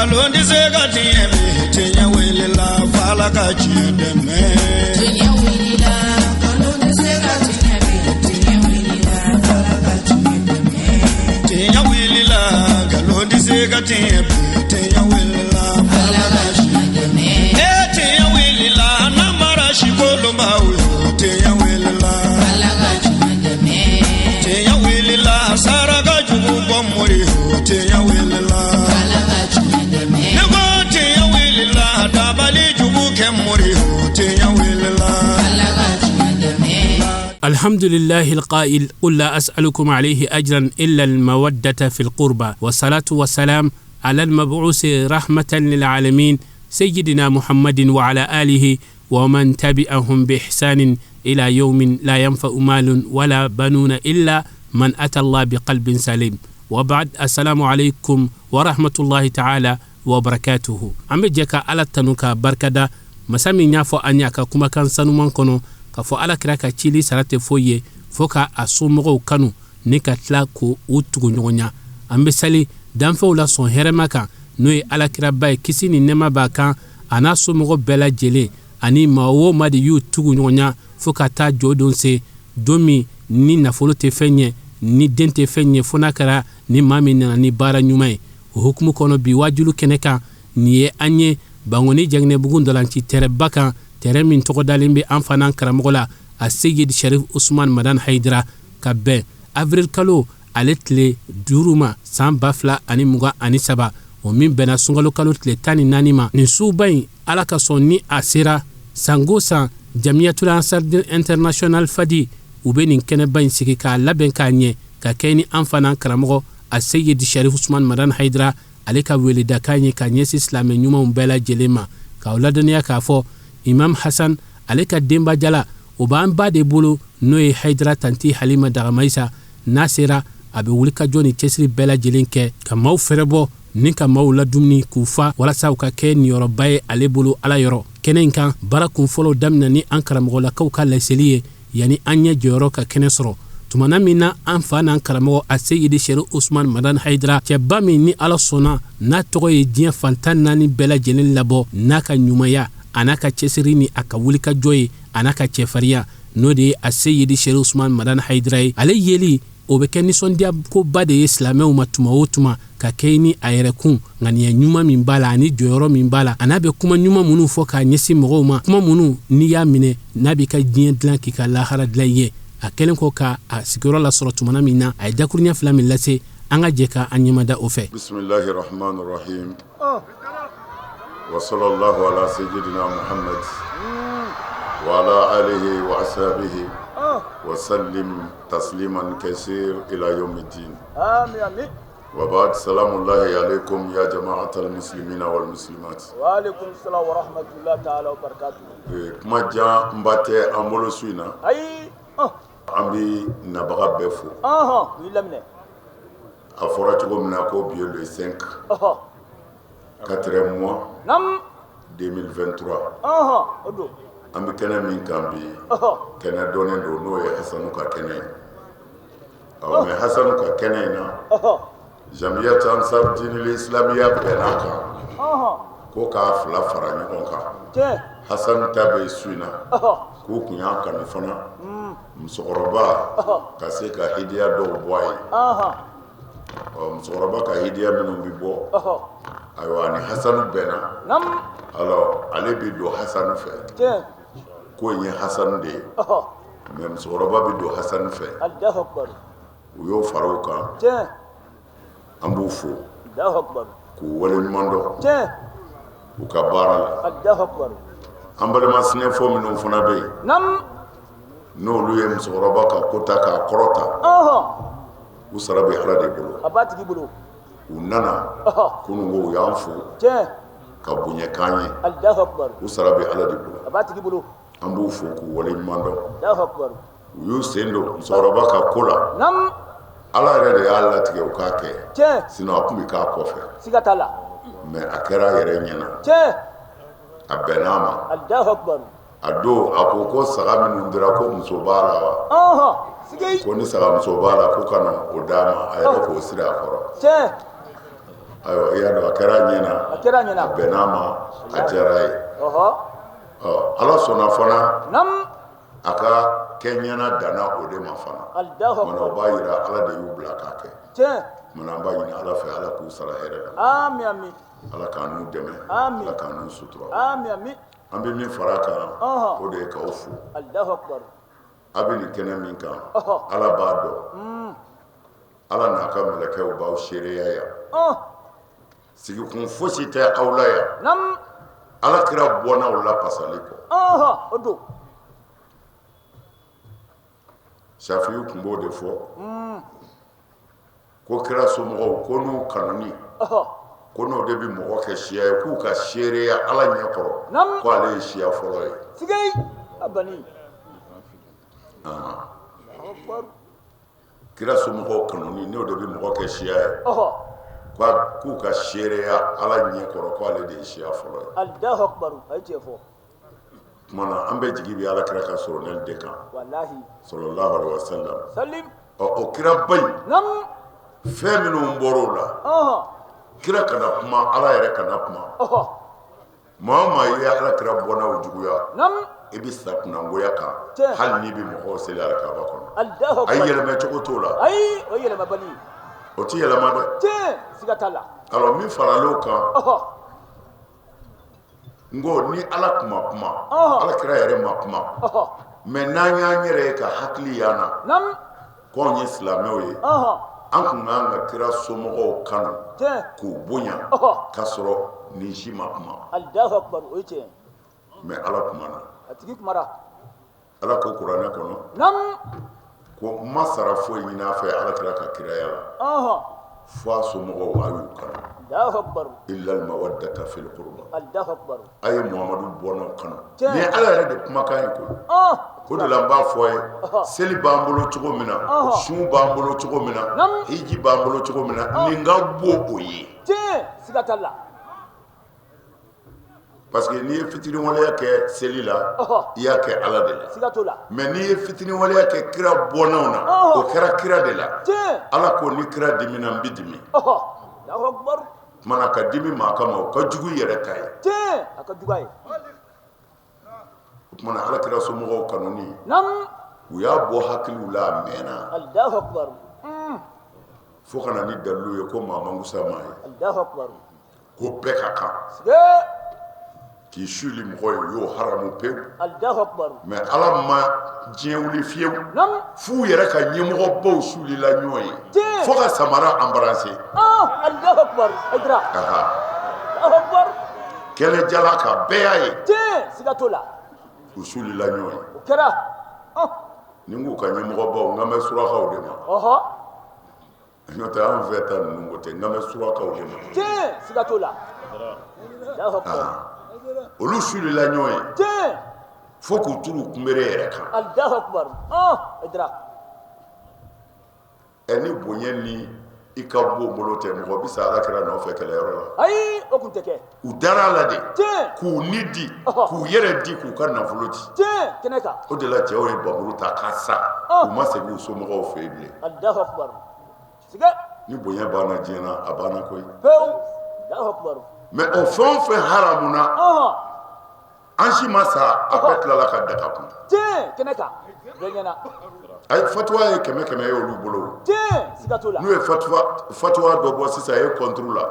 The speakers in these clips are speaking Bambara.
Nkalon tɛ se ka tiɲɛ bi, tiɲɛ wulila f'Ala ka tiɲɛ dɛmɛ. Tiɲɛ wulila, nkalon tɛ se ka tiɲɛ bi, tiɲɛ wulila, f'Ala ka tiɲɛ dɛmɛ. Tiɲɛ wulila, nkalon tɛ se ka tiɲɛ bi, tiɲɛ wulila Ala ka tiɲɛ dɛmɛ. E tiɲɛ wulila, namara sikolonbaw yo, tiɲɛ wulila. Ala ka tiɲɛ dɛmɛ. Tiɲɛ wulila, saraka jugu bɔ mori yo, tiɲɛ wulila. Ala ka tiɲɛ dɛmɛ. Ne ko tiɲɛ wulila, dabali jugu kɛ mori yo, tiɲɛ wulila. Ala ka tiɲɛ dɛmɛ. الحمد لله القائل قل لا أسألكم عليه أجرا إلا المودة في القربى، والصلاة والسلام على المبعوث رحمة للعالمين سيدنا محمد وعلى آله ومن تبعهم بإحسان إلى يوم لا ينفع مال ولا بنون إلا من أتى الله بقلب سليم. وبعد، السلام عليكم ورحمة الله تعالى وبركاته. An bɛ jɛ ka Ala tanu ka barikada, masa min y'a fɔ an ye a ka kumakan sanuman kɔnɔ k'a fɔ Ala kira ka cili sara tɛ foyi ye fo ka a somɔgɔw kanu ni ka tila k'o u tugu ɲɔgɔn ɲa. An bɛ sali danfɛnw la sɔn hɛrɛma kan, n'o ye Alakiraba ye, kisi ni nɛɛma b'a kan, a n'a somɔgɔ bɛɛ lajɛlen ani maa o maa de y'u tugu ɲɔgɔn ɲa fo ka taa jɔ don se, don min ni nafolo tɛ fɛn ɲɛ, ni den tɛ fɛn ɲɛ, fo n'a kɛra ni maa min nana ni baara ɲuman ye. O hukumu kɔnɔ, bi wajulu kɛnɛ kan, nin ye an ye Bangoni Jaginɛbugu ntolanci tɛrɛba kan, tɛrɛ min tɔgɔ dalen bɛ an fana karamɔgɔ la, a Seyid Sharif Usman Madan Hayidara, ka bɛn avril kalo ale tile 5 ma, san 2023, o min bɛnna sunkalo kalo tile 14 ma. Nin suba in, Ala ka sɔn ni a sera, sango san Jamiyatul Ansardin International Fadi, u bɛ nin kɛnɛba in sigi k'a labɛn k'a ɲɛ ka kɛ ni an fana karamɔgɔ a Seyid Sharif Usman Madan Hayidara ale ka weledakan ye ka ɲɛsin silamɛ ɲumanw bɛɛ lajɛlen ma, k'aw ladɔnniya k'a fɔ Imam Hasan ale ka denbajala, o b'an ba de bolo, n'o ye Hayidara tanti Halima Dagamayisa. N'a sera, a bɛ wulikajɔ ni cɛsiri bɛɛ lajɛlen kɛ ka maaw fɛrɛbɔ ni ka maaw ladumuni k'u fa, walasa u ka kɛ niyɔrɔba ye ale bolo Ala yɔrɔ. Kɛnɛ in kan, baara kun fɔlɔw daminɛ ni an karamɔgɔlakaw ka laseli ye yanni an ɲɛ jɔyɔrɔ ka kɛnɛ sɔrɔ. Tumana min na an fa n'an karamɔgɔ a Seyidi Seri Usman Madan Hayidara, cɛba min ni Ala sɔnna n'a tɔgɔ ye diɲɛ fantan naani bɛɛ lajɛlen labɔ n'a ka ɲumanya, a n'a ka cɛsiri ni a ka wulikajɔ ye, a n'a ka cɛfarinya, n'o de ye a Seyidi Seri Usman Madan Hayidara ye, ale yeli o bɛ kɛ nisɔndiya koba de ye silamɛw ma tuma o tuma, ka kɛ ni a yɛrɛkun ŋaniya ɲuman min b'a la ani jɔyɔrɔ min b'a la, a n'a bɛ kuma ɲuman minnu fɔ k'a ɲɛsin mɔgɔw ma, kuma minnu n'i y'a minɛ n'a b'i ka diɲɛ dilan k'i ka lahara dilan i ye. A kɛlen kɔ ka a sigiyɔrɔ lasɔrɔ tumana min na, a ye dakuruɲɛ fila min lase, an ka jɛ ka an ɲɛmada o fɛ. Bisimilahi rahman rahim wa sallallahu ala sayyidina Muhammad wa ala alihi wa ashabihi wa sallim tasliman kaseer ila yawmiddin. Amin, amin. Wa ba'd, salamullahi alaykum ya jama'atal muslimina wal muslimat. Wa alaikum salam wa rahmatullahi ta'ala wa barakatuh. Kuma jan ba tɛ an bolo su in na. Ayi. An bɛ nabaga bɛɛ fo. Ɔhɔn, u y'i laminɛ. A fɔra cogo min na ko bi ye le 5 4 mois 2023. Ɔhɔn, o don. An bɛ kɛnɛ min kan bi, kɛnɛ dɔnnen don, n'o ye Hasanu ka kɛnɛ ye. Ɔ mais Hasanu ka kɛnɛ in na, Jamiyat Ansar Dinil Islamiya bɛn'a kan ko k'a fila fara ɲɔgɔn kan. Hasanu ta bɛ su in na, k'u tun y'a kanu fana musokɔrɔba ka se ka hidiya dɔw bɔ a ye. Ɔ musokɔrɔba ka hidiya minnu bɛ bɔ, ayiwa, ani Hasanu bɛnna. Alors ale bɛ don Hasanu fɛ, ko in ye Hasanu de ye, mais musokɔrɔba bɛ don Hasanu fɛ. U y'o fara o kan. An b'u fo k'u waleɲuman dɔn u ka baara la. An balima sinɛfɔ minnu fana bɛ yen, n'olu ye musokɔrɔba ka ko ta k'a kɔrɔta, u sara bɛ Ala de bolo. U nana kununko, u y'an fo ka bonya k'an ye, u sara bɛ Ala de bolo. An b'u fo k'u waleɲuman dɔn. U y'u sen don musokɔrɔba ka ko la. Ala yɛrɛ de y'a latigɛ u k'a kɛ, sinon a tun bɛ k'a kɔfɛ, mais a kɛra a yɛrɛ ɲɛna, a bɛnn'a ma. A don a ko ko saga minnu dira, ko muso b'a la wa? Ko ni sagamuso b'a la, ko ka na o d'a ma, a yɛrɛ k'o siri a kɔrɔ. Ayiwa, i y'a dɔn, a kɛra a ɲɛ na. A kɛra a ɲɛ na. A bɛnna a ma, a diyara a ye. Ɔ, Ala sɔnna fana, a ka kɛ ɲɛna danna o de ma fana. Alahu Mana o akbar. b'a yira Ala de y'u bila k'a kɛ. Mana an b'a ɲini Ala fɛ, Ala k'u sara hɛrɛ la. Ami, ami. Ala k'an n'u dɛmɛ. Amin. Ala k'an n'u sutura. Ami, ami. An bɛ min fara a kan, o de ye k'aw fo. Alahu akbar. A bɛ nin kɛnɛ min kan, Ala b'a dɔn. Ala n'a ka mɛlɛkɛw b'aw seereya yan. Sigikun fosi tɛ aw la yan. Ala kira bɔnnaw la pasali kɔ. O don. Shafiyu tun b'o de fɔ. Ko kira somɔgɔw ko n'u kanuni. Ko n'o de bɛ mɔgɔ kɛ siya ye, k'u ka seereya Ala ɲɛ kɔrɔ. Ko ale ye siya fɔlɔ ye. Sigei. Abani. Kira somɔgɔw kanuni n'o de bɛ mɔgɔ kɛ siya ye. K'u ka seereya Ala ɲɛ kɔrɔ ko ale de ye siya fɔlɔ ye. Alahu akbar. A ye tiɲɛ fɔ. Tuma na an bɛɛ jigi bɛ Ala kira ka soronɛli de kan. Walahi. Sallallahu alaihi wa sallam. Salim. Ɔ, o kiraba in. Fɛn minnu bɔra o la. Kira kana kuma, Ala yɛrɛ kana kuma. Maa o maa i ye Ala kira bɔnnaw juguya. I bɛ sa kunangoya kan. Hali n'i bɛ mɔgɔw seli alikaba kɔnɔ. Alahu akbar. Ayi, yɛlɛmɛ cogo t'o la. Ayi, o ye yɛlɛmabali ye. O tɛ yɛlɛma dɛ. Tiɲɛ, siga t'a la. Alors min faral'o kan. N ko ni Ala tun ma kuma, Ala kira yɛrɛ ma kuma. Mais n'an y'an yɛrɛ ye ka hakili y'an na. Ko anw ye silamɛw ye. An tun kan ka kira somɔgɔw kanu. K'u bonya. K'a sɔrɔ nin si ma kuma. Alahu akbar, o ye tiɲɛ. Mais Ala kumana. A tigi kumara. Ala ko kuranɛ kɔnɔ. Ko n ma sara foyi ɲini a fɛ Ala kira ka kiraya la. Fo a somɔgɔw a y'u kanu. Alahu akbar. Illa al-mawaddata fil qurba. Alahu akbar. A ye Muhamadu bɔnnaw kanu. Nin ye Ala yɛrɛ de kumakan ye koyi. O de la n b'a fɔ a ye, seli b'an bolo cogo min na, sun b'an bolo cogo min na, hiji b'an bolo cogo min na, nin ka bon o ye. Tiɲɛ, siga t'a la. Parce que n'i ye fitiriwaleya kɛ seli la, i y'a kɛ Ala de la. Siga t'o la. Mais n'i ye fitiriwaleya kɛ kira bɔnnaw na, o kɛra kira de la. Ala ko ni kira dimina n bɛ dimi. Alahu akbar. Tuma ka dimi maa kama o ka jugu i yɛrɛ ta ye. Tiɲɛ, a ka jugu a ye. O tuma na Ala kira somɔgɔw kanuni. U y'a bɔ hakiliw la a mɛnna. Alahu akbar. Fo ka na ni dalilu ye ko maa man fisa maa ye. Alahu akbar. Ko bɛɛ ka kan. K'i suli mɔgɔ ye, u y'o haramu pewu. Alahu akbar. Mais Ala ma diɲɛ wuli fiyewu. F'u yɛrɛ ka ɲɛmɔgɔbaw sulila ɲɔgɔn ye. Fo ka samara embrasser. Alahu akbar. Hayidara. Alahu akbar. Kɛnɛ jala kan bɛɛ y'a ye. Tiɲɛ, siga t'o la. U sulila ɲɔgɔn ye. O kɛra. Ni n k'u ka ɲɛmɔgɔbaw, n kan bɛ surakaw de ma. N'o tɛ an fɛ ta ninnu ko tɛ, n kan bɛ surakaw de ma. Tiɲɛ, siga t'o la. Alahu akbar. Olu sulila ɲɔgɔn ye. Tiɲɛ. Fo k'u turu kunbere yɛrɛ kan. Alahu akbar. Hayidara. Ɛ, ni bonya ni i ka bon bolo tɛ, mɔgɔ bɛ sa Ala kira nɔfɛ kɛlɛyɔrɔ la. Ayi, o tun tɛ kɛ. U dara a la de. Tiɲɛ. K'u ni di, k'u yɛrɛ di, k'u ka nafolo di. Tiɲɛ, kɛnɛ kan. O de la cɛw ye bamuru ta k'a sa. U ma segin u somɔgɔw fɛ yen bilen. Alahu akbar. Siga. Ni bonya banna diɲɛ na, a banna koyi. Pewu. Alahu akbar. Mais o fɛn o fɛn haramuna. An si ma sa, a bɛɛ tilala ka daga kun. Tiɲɛ, kɛnɛ kan. Bɛɛ ɲɛna. Ayi, fatuwa ye 100 100 ye olu bolo. Tiɲɛ, siga t'o la. N'u ye fatuwa dɔ bɔ sisan e contre la.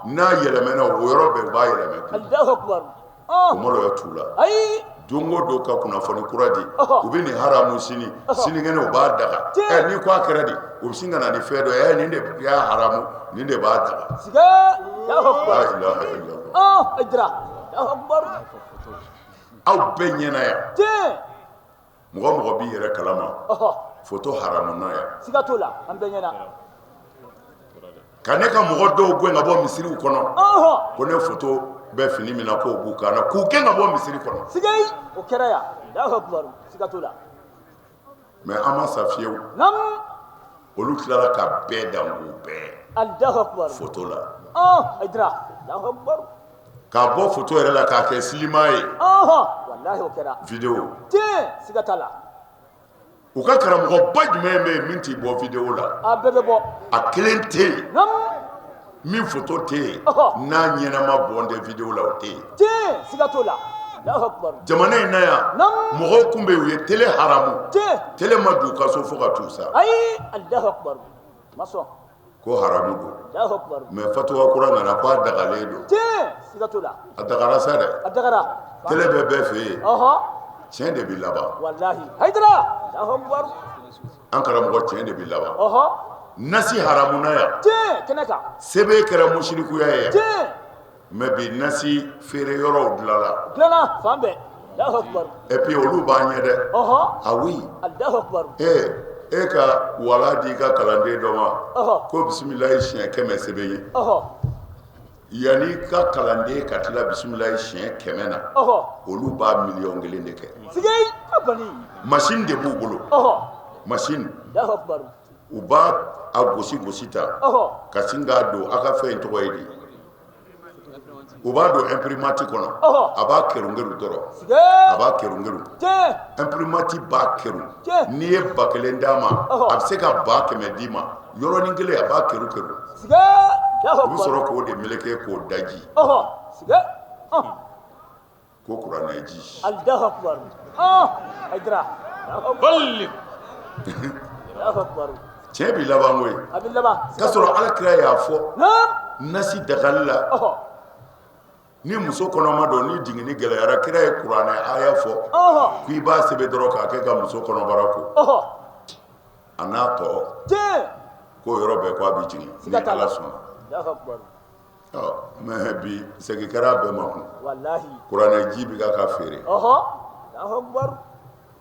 N'a yɛlɛmɛna o yɔrɔ bɛɛ u b'a yɛlɛmɛ kun. Alahu akbar. O maloya t'u la. Ayi. Don o don ka kunnafoni kura di. U bɛ nin haramu sini, sinikɛnɛ u b'a daga. Ɛ, n'i ko a kɛra di, u bɛ sin ka na ni fɛn dɔ ye. Ɛ, nin de y'a haramu, nin de b'a daga. Siga. Alahu akbar. La ilaha illallah. Hayidara. Alahu akbar. Aw bɛɛ ɲɛna yan. Tiɲɛ. Mɔgɔ mɔgɔ b'i yɛrɛ kalama. Foto haramuna yan. Siga t'o la, an bɛɛ ɲɛna. Ka ne ka mɔgɔ dɔw gɛn ka bɔ misiriw kɔnɔ. Ko ne foto bɛ fini min na k'o b'u kan na, k'u gɛn ka bɔ misiri kɔnɔ. Sigayi, o kɛra yan. Alahu akbar, siga t'o la. Mais an ma sa fiyewu. Olu tilala ka bɛɛ dan k'u bɛɛ. Alahu akbar. Foto la. Hayidara. Alahu akbar. K'a bɔ foto yɛrɛ la k'a kɛ silima ye. Walahi o kɛra. Vidéo. Tiɲɛ, siga t'a la. U ka karamɔgɔba jumɛn bɛ yen min t'i bɔ vidéo la? A bɛɛ bɛ bɔ. A kelen tɛ yen. Min foto tɛ yen, Ɔhɔ. n'a ɲɛnama bɔn tɛ video la, o tɛ yen. Tiɲɛ, siga t'o la. Alahu akibaru. Jamana in na yan, Naamu. mɔgɔw tun bɛ yen, u ye tele haramu. Tiɲɛ. Tele ma don u ka so fo ka t'u sa. Ayi, Alahu akibaru. Ma sɔn. Ko haramu don. Alahu akibaru. Mais fatuwa kura nana ko a dagalen don. Tiɲɛ, siga t'o la. A dagara sa dɛ. A dagara. Tele bɛ bɛɛ fɛ yen. Ɔhɔ. Tiɲɛ de bɛ laban. Walahi. Hayidara. Alahu akibaru. An karamɔgɔ, tiɲɛ de bɛ laban. Ɔhɔ. Nasi haramuna yan. Tiɲɛ, kɛnɛ kan. Sɛbɛn kɛra musirikuya ye yan. Tiɲɛ. Mais bi nasi feere yɔrɔw dilanla. Dilanna fan bɛɛ. Alahu akibaru. Et puis olu b'an ɲɛ dɛ. Ɔhɔ. Ah oui. Alahu akibaru. E ka wala di i ka kalanden dɔ ma. Ɔhɔ. Ko bisimilayi siɲɛ 100 sɛbɛn ye. Ɔhɔ. Yanni ka kalanden ka tila bisimilayi siɲɛ 100 na. Ɔhɔ. Olu b'a 1,000,000 de kɛ. Sigi a bani. Machine de b'u bolo. Ɔhɔ. Machine. Alahu akibaru. U b'a a gosi gosi ta. Ɔhɔ. Ka sin k'a don a ka fɛn in tɔgɔ ye di. U b'a don imprimante kɔnɔ. Ɔhɔ. A b'a kerunkeru dɔrɔn. Sigi. A b'a kerunkeru. Tiɲɛ. Imprimante b'a keru. Tiɲɛ. N'i ye 1000 d'a ma, Ɔhɔ. a bɛ se ka 100,000 d'i ma. Yɔrɔnin kelen a b'a keru keru. Sigi. Alahu U bɛ akibaru. sɔrɔ k'o de meleke k'o daji. Ɔhɔ. Sigi. Ɔh. Ko kuranɛ ji. Alahu akibaru. Ɔh. Hayidara. Alahu akibaru. Alahu akibaru. Tiɲɛ b'i laban koyi. A bɛ laban. K'a sɔrɔ Ala kira y'a fɔ. Naam. Nasi dagali la. Ɔhɔ. Ni muso kɔnɔma don ni jiginni gɛlɛyara, kira ye kuranɛ aya fɔ. Ɔhɔ. K'i b'a sɛbɛn dɔrɔn k'a kɛ ka muso kɔnɔbara ko. Ɔhɔ. A n'a tɔ. Tiɲɛ. K'o yɔrɔ bɛɛ k'a bɛ jigin. Ni Siga t'a la. Ala sɔnna. Alahu akibaru. Ɔ mais bi segin kɛra a bɛɛ ma kun. Walahi. Kuranɛ ji bɛ ka feere. Ɔhɔ. Alahu akibaru.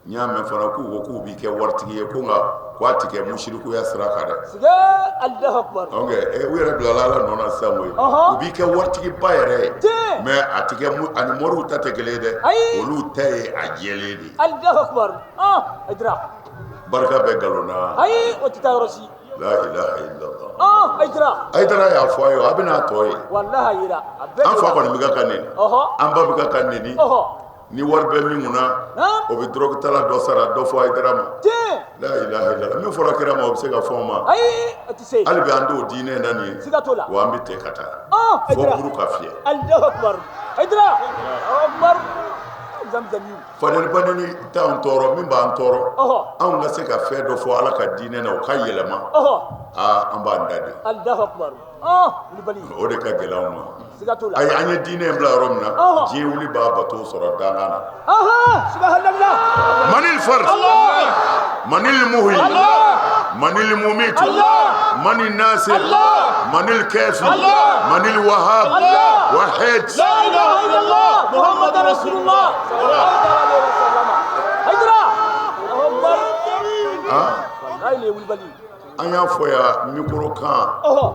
N y'a mɛn fana k'u ko k'u b'i kɛ waritigi ye ko nka k'a ti kɛ musirikuya sira kan dɛ. Sigi. Alahu akibaru. Donc u yɛrɛ bilala Ala nɔ na sisan koyi. Ɔhɔ. U b'i kɛ waritigiba yɛrɛ ye. Tiɲɛ. Mais a ti kɛ ani moriw ta tɛ kelen ye dɛ. Ayi. Olu ta ye a jɛlen de ye. Alahu akibaru. Ɔh. Hayidara. Barika bɛ nkalon na. Ayi, o tɛ taa yɔrɔ si. La ilaha illallah. Ɔh, Hayidara. Hayidara y'a fɔ a ye, a bɛna a tɔ ye. Walahi a yera. A bɛɛ An fa yera. kɔni bɛ ka neni. Ɔhɔ. An ba bɛ ka neni. Ɔhɔ. Ni wari bɛ min kunna, Naam. o bɛ drogue tala dɔ sara, dɔ fɔ Hayidara ma. Tiɲɛ. La ilaha illallah. Min fɔra kira ma, o bɛ se ka fɔ an ma. Ayi, o tɛ se. Hali bi an t'o diinɛ na nin ye. Siga t'o la. Wa an bɛ tɛ ka taa. Ɔh, Fo Hayidara. buru ka fiyɛ. Alahu akibaru. Hayidara. Alahu akibaru. Zamzami. Fadeli baneni t'anw tɔɔrɔ, min b'an tɔɔrɔ. Ɔhɔ. Anw ka se ka fɛn dɔ fɔ Ala ka diinɛ na, o ka yɛlɛma. Ɔhɔ. Aa, an b'an da de. Alahu akibaru. Ɔh, wulibali. O de ka gɛlɛn anw ma. Siga t'o la. Ayi, an ye diinɛ in bila yɔrɔ min na, Ɔhɔ. diɲɛ wuli b'a bato sɔrɔ dangan na. Ɔhɔ, subhanallah. Manil fard. Manil muhyi. Manil mumit. Manil nasir. Manil kafi. Manil wahab. Wahid. La ilaha illallah Muhammad Rasulullah sallallahu alaihi wasallam. Hayidara. Alahu akibaru. Ah, Wallahi nin ye wulibali. an y'a fɔ yan micro kan. Ɔhɔ.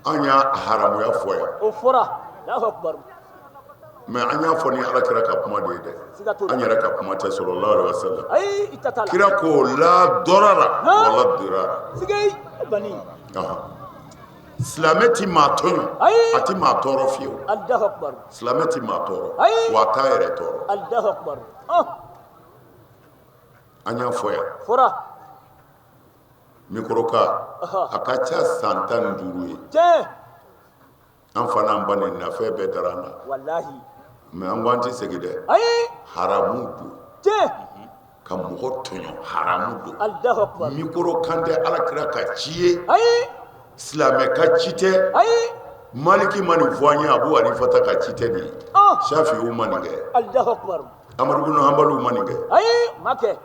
An y'a haramuya fɔ yan. O fɔra. Alahu akibaru. Mais an y'a fɔ ni Ala kira ka kuma de ye dɛ. Siga t'o la. An yɛrɛ ka kuma tɛ sallallahu alaihi wasallam. Ayi, i ta t'a la. Kira ko la dɔrara wala dirara. Sigi bani. Ahan. Silamɛ ti maa tɔɲɔ. Ayi. A ti maa tɔɔrɔ fiyewu. Alahu akibaru. Silamɛ ti maa tɔɔrɔ. Ayi. Wa a t'a yɛrɛ tɔɔrɔ. Alahu akibaru. Ɔh, An y'a fɔ yan. fɔra. Micro kan. Ɔhɔ. A ka ca san 15 ye. Tiɲɛ. An fa n'an ba nin na fɛn bɛɛ dara an na. Walahi. Mais an ko an tɛ segin dɛ. Ayi. Haramu don. Tiɲɛ. Ka mɔgɔ tɔɲɔ haramu don. Alahu akibaru. Micro kan tɛ Ala kira ka ci ye. Ayi. Silamɛ ka ci tɛ. Ayi. Maliki ma nin fɔ an ye, Abu Hanifa ka ci tɛ nin ye. Ɔh. Shafi'u ma nin kɛ. Alahu akibaru. Amadu bin Hanbaliw ma nin kɛ. Ayi, ma kɛ.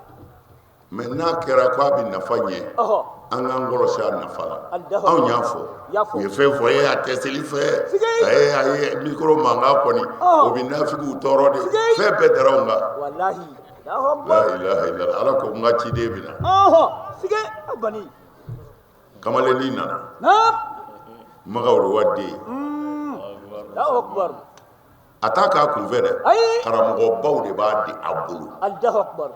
Mais n'a kɛra k'a bɛ nafa ɲɛ, Ɔhɔ. an k'an kɔlɔsi a nafa la. Alahu Anw y'a fɔ. Y'a fɔ. U ye fɛn fɔ, e a tɛ seli fɛ. Sigi. Ayi, ayi, micro mankan kɔni, Ɔhɔ. o bɛ nafigiw tɔɔrɔ de. Sigi. Fɛn bɛɛ dara anw kan. Walahi. Alahu La akibaru. ilaha illallah. Ala ko n ka ciden bɛ na. Ɔhɔ. Sigi a bani. Kamalennin nana. Naam. Magaw den. Alahu akibaru. A t'a k'a kunfɛ dɛ. Ayi. Karamɔgɔbaw de b'a di a bolo. Alahu akibaru.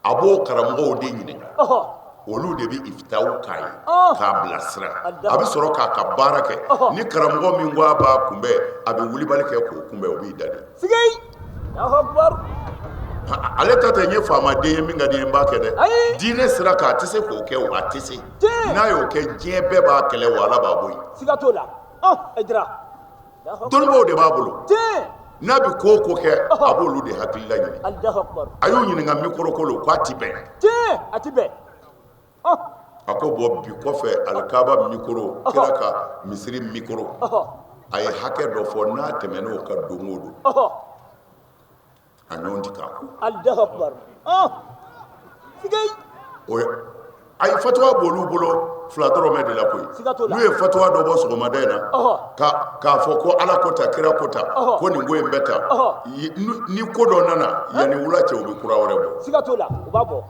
A b'o karamɔgɔw de ɲininka. Ɔhɔ. Olu de bɛ ifitaw k'a ye. Ɔh. K'a bilasira. Alahu A bɛ sɔrɔ k'a ka baara kɛ. Ɔhɔ. Ni karamɔgɔ min ko a b'a kunbɛn, a bɛ wulibali kɛ k'o kunbɛn, o b'i da de. Sigi. Alahu akibaru. Ale ta tɛ n ye faamaden ye min ka di n ye n b'a kɛ dɛ. Ayi. Diinɛ sira kan a tɛ se k'o kɛ o, a tɛ se. Tiɲɛ. N'a y'o kɛ diɲɛ bɛɛ b'a kɛlɛ wa Ala b'a bɔ yen. Siga t'o la. Hayidara. Allahu akbar. Dɔnnibaaw de b'a bolo. Tiɲɛ. N'a bɛ ko o ko kɛ, a b'olu de hakilila ɲini. Allahu akbar. A y'u ɲininka micro ko la, k'a ti bɛn. Tiɲɛ, a ti bɛn. A ko bɔn bi kɔfɛ alikaba micro, kira ka misiri micro, a ye hakɛ dɔ fɔ n'a tɛmɛn'o kan don o don, a ɲɔgɔn ti k'a kɔ. Allahu akbar. Sigei. O ye ayi fatuwa b'olu bolo fila dɔrɔmɛ de la koyi. Siga t'o la. N'u ye fatuwa dɔ bɔ sɔgɔmada in na, k'a fɔ ko Ala ko ta, kira ko ta, ko nin ko in bɛ ta, ni ko dɔ nana yanni wula cɛ u bɛ kura wɛrɛ bɔ. Siga t'o la, u b'a bɔ.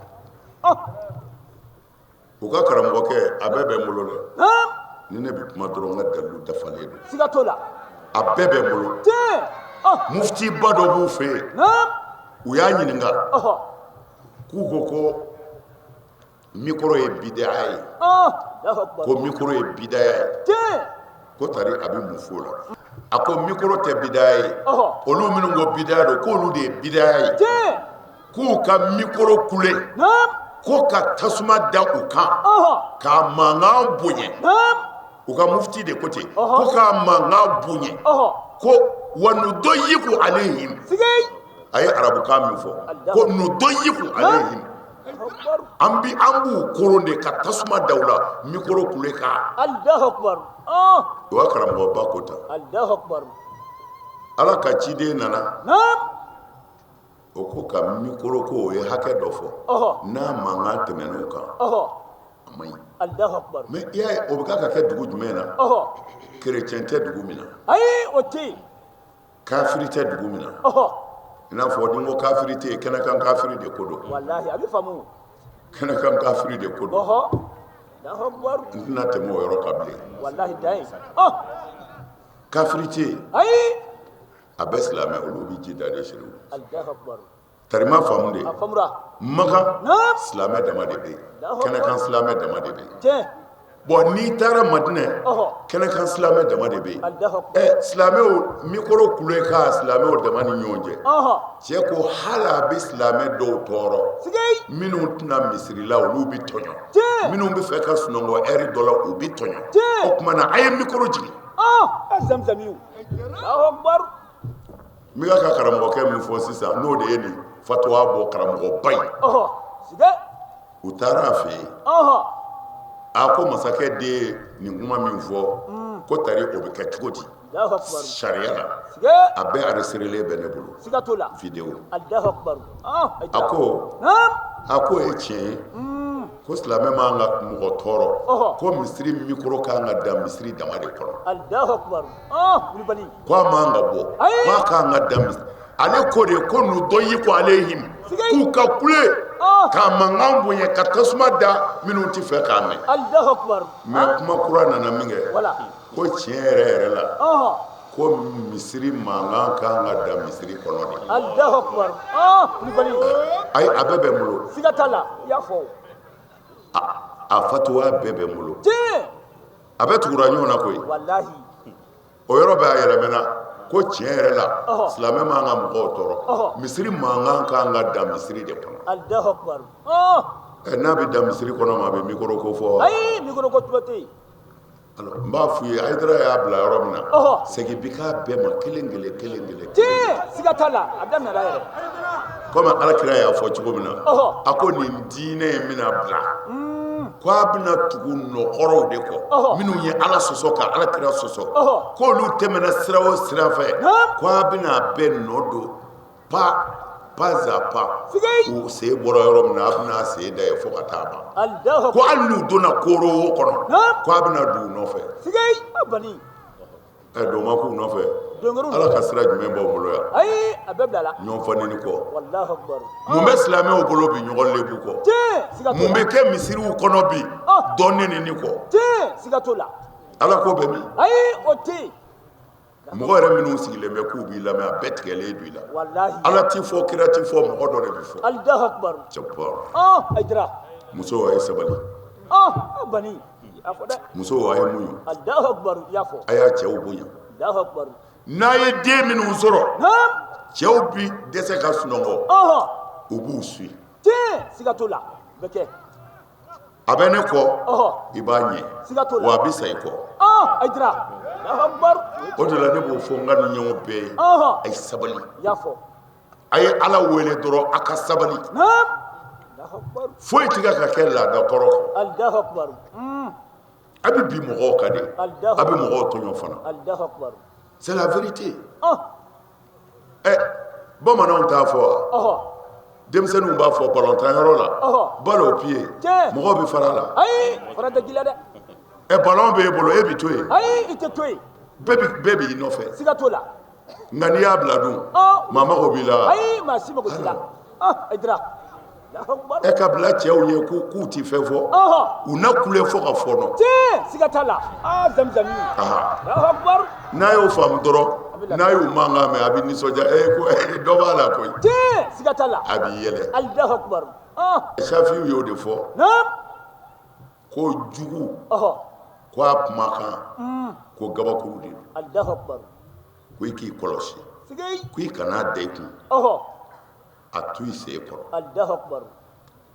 U ka karamɔgɔkɛ a bɛɛ bɛ n bolo dɛ. Ni ne bɛ kuma dɔrɔn n ka dalilu dafalen don. Siga t'o la. A bɛɛ bɛ n bolo. Tiɲɛ. Muftiba dɔ b'u fɛ yen. U y'a ɲininka. K'u ko ko micro ye bidaya ye. Ko micro ye bidaya ye. Tiɲɛ. Ko tari a bɛ mun f'o la? A ko micro tɛ bidaya ye. Olu minnu ko bidaya don, k'olu de ye bidaya ye. Tiɲɛ. K'u ka micro kule. Ko ka tasuma da u kan. K'a mankan bonya. U ka mufti de ko ten. Ko k'a mankan bonya. Ko wa nudayiku alayhim. Sigei. A ye arabukan min fɔ. Ko nudayiku alayhim. An b'u koron de ka tasuma da u la micro kule kan. Allahu akbar. O ka karamɔgɔba ko tan. Allahu akbar. Ala ka ciden nana. O ko ka micro ko o ye hakɛ dɔ fɔ. N'a mankan tɛmɛn'o kan. A man ɲi. Allahu akbar. Mais i y'a ye o bɛ kan ka kɛ dugu jumɛn na? Chrétien tɛ dugu min na. Ayi o tɛ yen. Kafiri tɛ dugu min na. I n'a fɔ ni n ko kafiri tɛ yen, kɛnɛkan kafiri de ko don. Walahi a bɛ faamu. Kɛnɛkan kafiri de ko don. Allahu akbar. N tɛna tɛmɛ o yɔrɔ kan bilen. Walahi dan ye. Kafiri tɛ yen. Ayi. A bɛɛ silamɛ olu bɛ ji da de siri. Allahu akbar. Tarima faamu de. A faamura. Makan silamɛ dama de bɛ yen. Kɛnɛkan silamɛ dama de bɛ yen. Tiɲɛ. Bon n'i taara Madinɛ, kɛnɛkan silamɛ dama de bɛ yen. Allahu akbar. Silamɛw micro kule kan silamɛw dama ni ɲɔgɔn cɛ. Cɛ ko hali a bɛ silamɛ dɔw tɔɔrɔ. Sigei. Minnu tɛna misiri la olu bɛ tɔɲɔ. Tiɲɛ. Minnu bɛ fɛ ka sunɔgɔ heure dɔ la u bɛ tɔɲɔ. Tiɲɛ. O tuma na a ye micro jigin. Zamzamiw. Allahu akbar. N bɛ ka karamɔgɔkɛ min fɔ sisan n'o de ye nin fatuwa bɔ karamɔgɔba in. Sigei. U taara a fɛ yen. A ko masakɛ den ye nin kuma min fɔ ko tari o bɛ kɛ cogo di? Allahu akbar. Sariya la. Sigei. A bɛɛ enregistrelen bɛ ne bolo. Siga t'o la. Vidéo. Allahu akbar. A ko a ko ye tiɲɛ ye. Ko silamɛ man ka mɔgɔ tɔɔrɔ. Ko misiri micro kan ka dan misiri dama de kɔnɔ. Allahu akbar. Wulibali. Ko a man ka bɔ. Ko a kan ka dan misiri. Ale ko de ko nudayiku alayhim. K'u ka kule. K'a mankan bonya ka tasuma da minnu tɛ fɛ k'a mɛn. Allahu akbar. Mais kuma kura nana min kɛ. Voilà. Ko tiɲɛ yɛrɛ yɛrɛ la. Ko misiri mankan kan ka dan misiri kɔnɔ de. Allahu akbar. Wulibali. Ayi a bɛɛ bɛ n bolo. Siga t'a la, i y'a fɔ. A fatuwa bɛɛ bɛ n bolo. Tiɲɛ. A bɛɛ tugura ɲɔgɔn na koyi. Walahi. O yɔrɔ bɛɛ a yɛlɛmɛna ko tiɲɛ yɛrɛ la silamɛ man ka mɔgɔw tɔɔrɔ. Misiri mankan kan ka dan misiri de kɔnɔ. Allahu akbar. N'a bɛ dan misiri kɔnɔ ma a bɛ micro ko fɔ wa? Ayi micro ko tuma tɛ yen. Alors n b'a f'u ye Hayidara y'a bila yɔrɔ min na. Segin bi k'a bɛɛ ma kelen kelen kelen kelen. Tiɲɛ siga t'a la a daminɛna yɛrɛ. Komi Alakira y'a fɔ cogo min na. A ko nin diinɛ in bɛna bila. Ko a bɛna tugu nɔkɔrɔw de kɔ. Minnu ye Ala sɔsɔ ka Alakira sɔsɔ. K'olu tɛmɛna sira o sira fɛ. Ko a bɛna a bɛɛ nɔ don pas pas à pas. U sen bɔra yɔrɔ min na a bɛna a sen da yen fo ka taa ban. Allahu Ko hali n'u donna kooro wo kɔnɔ. Ko a bɛna don u nɔfɛ. Sigei a bani. Don ma k'u nɔfɛ. Ala ka sira jumɛn b'aw bolo yan? Ayi a bɛɛ bilala. Ɲɔgɔn faneni kɔ. Wallahu akbar. Mun bɛ silamɛw bolo bi ɲɔgɔn lebu kɔ? Tiɲɛ siga t'o la. Mun bɛ kɛ misiriw kɔnɔ bi dɔ nenini kɔ? Tiɲɛ siga t'o la. Ala ko bɛ min? Ayi o tɛ yen. Mɔgɔ yɛrɛ minnu sigilen bɛ k'u b'i lamɛn a bɛɛ tigɛlen don i la. Walahi. Ala ti fɔ kira ti fɔ mɔgɔ dɔ de bɛ fɔ. Allahu akbar. Jabbar. Hayidara. Musow a ye sabali. A bani. A fɔ dɛ. Musow a ye muɲu. Allahu akbar i y'a fɔ. A y'a cɛw bonya. Allahu akbar. N'a ye den minnu sɔrɔ. Cɛw bi dɛsɛ ka sunɔgɔ. U b'u suit. Tiɲɛ, siga t'o la, o bɛ kɛ. A bɛ ne kɔ. I b'a ɲɛ. Siga t'o la. Wa a bɛ sa i kɔ. Hayidara, Alahu akibaru. O de la ne b'o fɔ n ka ni ɲɔgɔn bɛɛ ye, a ye sabali. I y'a fɔ. A ye Ala wele dɔrɔn, a ka sabali. Naam, Alahu akibaru. Foyi tɛ ka kɛ laada kɔrɔ kɔ. Alahu akibaru. A bɛ bi mɔgɔw kan de, Alahu. a bɛ mɔgɔw tɔɲɔ fana. Alahu akibaru. C'est la vérité. Ɛ, bamananw t'a fɔ wa? Denmisɛnninw b'a fɔ balontan yɔrɔ la, balle au pied. Tiɲɛ. Mɔgɔw bɛ fara a la. Ayi, fara tɛ ji la dɛ. Ɛ, ballon b'e bolo, e bɛ to yen. Ayi, i tɛ to yen. Bɛɛ b'i nɔfɛ. Siga t'o la. Nka n'i y'a bila dun, maa mago b'i la. Ayi, maa si mago t'i la. Hayidara, Alahu akibaru. Ɛ, ka bila cɛw ye k'u ti fɛn fɔ, u na kule fo ka fɔɔnɔ. Tiɲɛ, siga t'a la. Zamzami. Alahu akibaru. N'a y'o faamu dɔrɔn, n'a y'u mankan mɛn, a bɛ nisɔndiya. Ee, ko dɔ b'a la koyi. Tiɲɛ, siga t'a la. A b'i yɛlɛ. Alahu akibaru. Safiw y'o de fɔ. Naam. Ko jugu, ko a kumakan, ko gabakuru de don. Alahu akibaru. Ko i k'i kɔlɔsi. Sigei. Ko i kan'a da i kun. A to i sen kɔrɔ. Alahu akibaru.